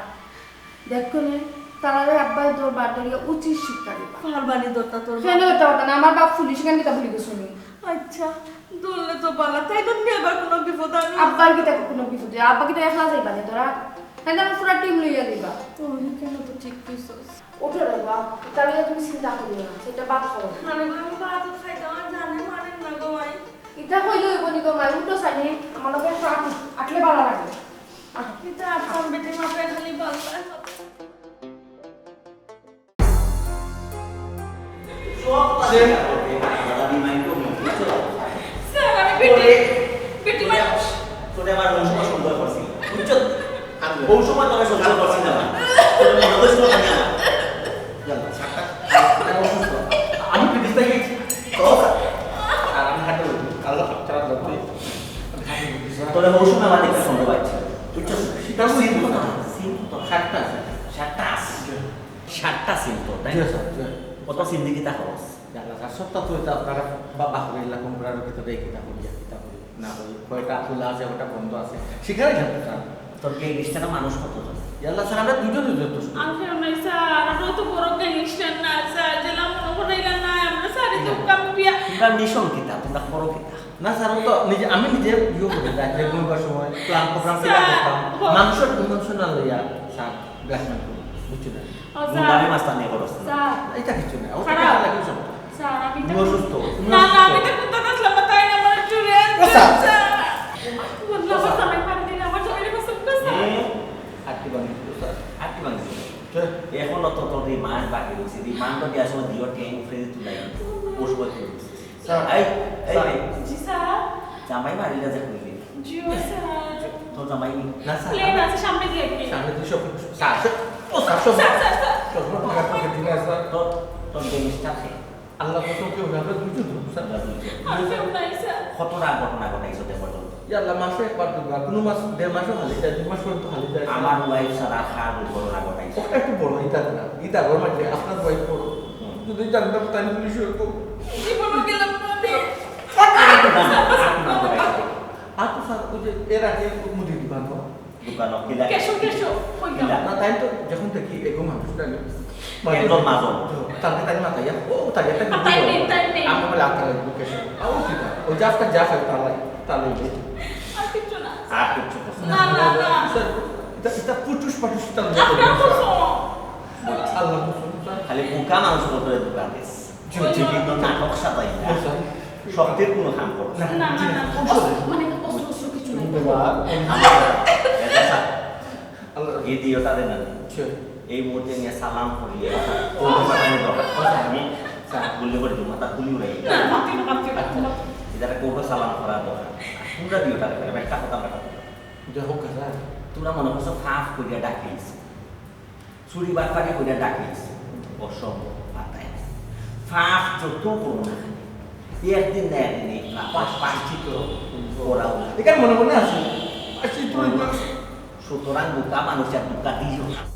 দেখো নি, তারারে আব্বাই দরবার ধরিয়া উচিত শিক্ষা দিবা। পারবানি দরতা তোর কেন বাবা। হইতে পারতা না? আমার বাপ পুলিশ, কেন কিতা ভুলি গেছো নি? আচ্ছা, ধরলে তো বালা, তাই তো নিয়ে আবার কোনো বিপদ আমি আব্বার কিতা কোনো বিপদে? আব্বা কিতা একলা যাইবা নি তোরা? তাই তো আমার পুরা টিম লইয়া দিবা। ও, কেন তো ঠিক কইছস। উঠো রে বাপ, তাহলে তুমি চিন্তা করিও না, সেটা বাপ করো। আরে বাবা, আমি ভাত খাইতে আমার জানে মারেন না গো ভাই। ইটা কইলে হইব তো মাই উঠো সানি, আমার লগে একটু আট-, আটলে ভালো লাগে। আহ, কিতা আটকাম বেটি মাপে খালি ভালো লাগে। সব কাজে করবে, দাদা বিমাই তো মন বুঝছো? স্যার, আমি বেটি, তোরে, বেটি তোরে মানুষ। তোরে আমার বংশ সন্দেহ করছি, বুঝছো? আর বংশ তোরে সন্দেহ করছি না। তোরে মনে করছি না। জানো, সাতটা, আমি বিদেশ থেকে তো আর আমি হাঁটতে পারি। আল্লাহ পাক ছাড়া যতই আমি হাঁটতে পারি। তোরে বংশ আমার দেখতে সন্দেহ পাচ্ছি, বুঝছো? সেটা সিম তো, সিম তো সাতটা আছে, সাতটা আছে। সাতটা সিম তো, তাই জি না? স্যার, জি। কত সিম দিয়ে কিতা খরচ? জানো স্যার, সবটা তো এটা আপনারা বা-, বাপরে এরকম করে আরো কিতা দেয়, কিতা করি, কিতা করি, না করি। কয়টা খোলা আছে, কয়টা বন্ধ আছে, সেখানে জানতে স্যার। তোর গ্যাংস্টারের মানুষ কতজন? ইয়াল্লা স্যার, আমরা দুজনই যথেষ্ট। আমি স্যার নাই স্যার, আমরা তো বড় গ্যাংস্টার না স্যার, জেলা মনে করাইলা না, আমরা স্যার এই তো কাম দিয়া। তোমরা মিশন কিতা? তোমরা করো কিতা? না স্যার, ও তো নিজে, আমি নিজে ইয়ে করি, রাত ঘুমবার সময় প্ল্যান প্রোগ্রাম কিতা স্যার, করতাম, ও- মানুষের ইমোশনাল লইয়া স্যার ব্ল্যাকমেল করি, বুঝছো না? ও স্যার। মুন্ডামি মাস্তানি করস না। স্যার। এটা কিছু না, ও তো খারাপ। খারাপ লাগে সব। স্যার, আমি তো তুমি অসুস্থ, তুমি না, না, অসুস্থ। আমি তো কুত্তা আসলাম না, তাই না আমার একটু রেস্ট ও স্যার। স্যার। বললো, আমার স্যার। জামাই মারি দিলে, আমার জামাইরে পছন্দ করে স্যার। হুম। আটটি ভাঙি দিল, স্যার। আটটি ভাঙি দিল। কে? এখন অত তোর রিমান্ড বাকি রয়েছে, রিমান্ড তো দিয়ে আসলে দিও, ট্রেন উঠে দিতে নাই। পশু বাকি রয়েছে। স্যার, এই, এই, স্যার। এই। জি স্যার। জামাই মারিলা যে কইলি। জি স্যার। তোর জামাই নি? না স্যার। প্লেন আছে সামনে দিয়ে কি? সামনে দিয়ে সব, স্যার, স্যার, ও স্যার, সব, স্যার, স্যার, স্যার। সব, সব, সব, সব, দিন আছে, স্যার। তোর, তোর গ্যাংস্টার কে? আল্লাহ কসম কেউ না, আমরা দুজন ধরবো, স্যার। আমরা দুজন। আর কেউ নাই, স্যার। কতটা ঘটনা ঘটাইছো এ পর্যন্ত? ইয়া আল্লাহ, মাসে একবার দুবার, কোনো মাস, দেড় মাসও খালি যায়, দুই মাস পর্যন্ত খালি যায়, স্যার। আমার ওয়াইফ ছাড়া কার দুর্ঘটনা ঘটাইছো? ওটা একটু বড়, ইটা না, ইটা বড় মাঝে, আপনার ওয়াইফ বড়। হুম। যদি জানতাম, তাই পুলিশ হইতো। জীবনও গেলাম না আমি। আর কোনো ঘটনা, আর কোনো ঘটনা ঘটাইছো? আর তো স্যার, ওই যে এর আগে মুদির দোকান তো। দোকানো কিলা? কেশো, কেশো, কই কিলা? না, তাই তো যখন দেখি এগো মানুষ, তাই না? একদম মাজন। তাকে তাই মাথায়, ও, তাই একটা আর তাই নেই, তাই নেই। আমি বলে, "আত্মা লাগবে, কেশো।" আর ও কি তাই? ওই যে আজকাল যা খাই, তা লাই, তা লাই নেই। আর কিচ্ছু না। আর কিচ্ছু করছে না। না, না, না। স্যার, এটা, এটা পুটুস পাটুস, এটা আপনার কসম। আল্লাহ কসম, স্যার। খালি বোকা মানুষ কত দোকান দিস। জি, জি। বিভিন্ন নাটক সাজাই না। জি, স্যার। শক্তির কোনো কাম করো না। না, না, না, না। অস্ত্র, মানে, অস্ত্র, অস্ত্র কিছু নাই। বাবা, আমার, এটা স্যার, আল্লাহ। এই দিও তাদের না। জি। এই মুহূর্তে নিয়ে সালাম করিয়ে, ও, ও, পাঠানোর দরকার। ও, স্যার, আমি, স্যার, গুলি করে দিই, মাথা গুলি উড়াই। না, মারতে না, মারতে না, মারতে না। এটা কোর্টে সালাম করার দরকার। তোমরা দিও তাদের, একটা কথা আমরা কথা। যা হোক, স্যার। তোমরা মনে করছো ফাফ করিয়া ডাকিস। চুরি বাটপারি কইরা ডাকিস, অসম্ভব, পাত্তাই নাই। ফাফ যত করো না, একদিন না একদিন এই ফাফ প্রায়শ্চিত্ত করা উচিত। এখানে মনে মনে আছে, প্রায়শ্চিত্ত হইবে। সুতরাং বোকা মানুষ আর বোকা দিও না।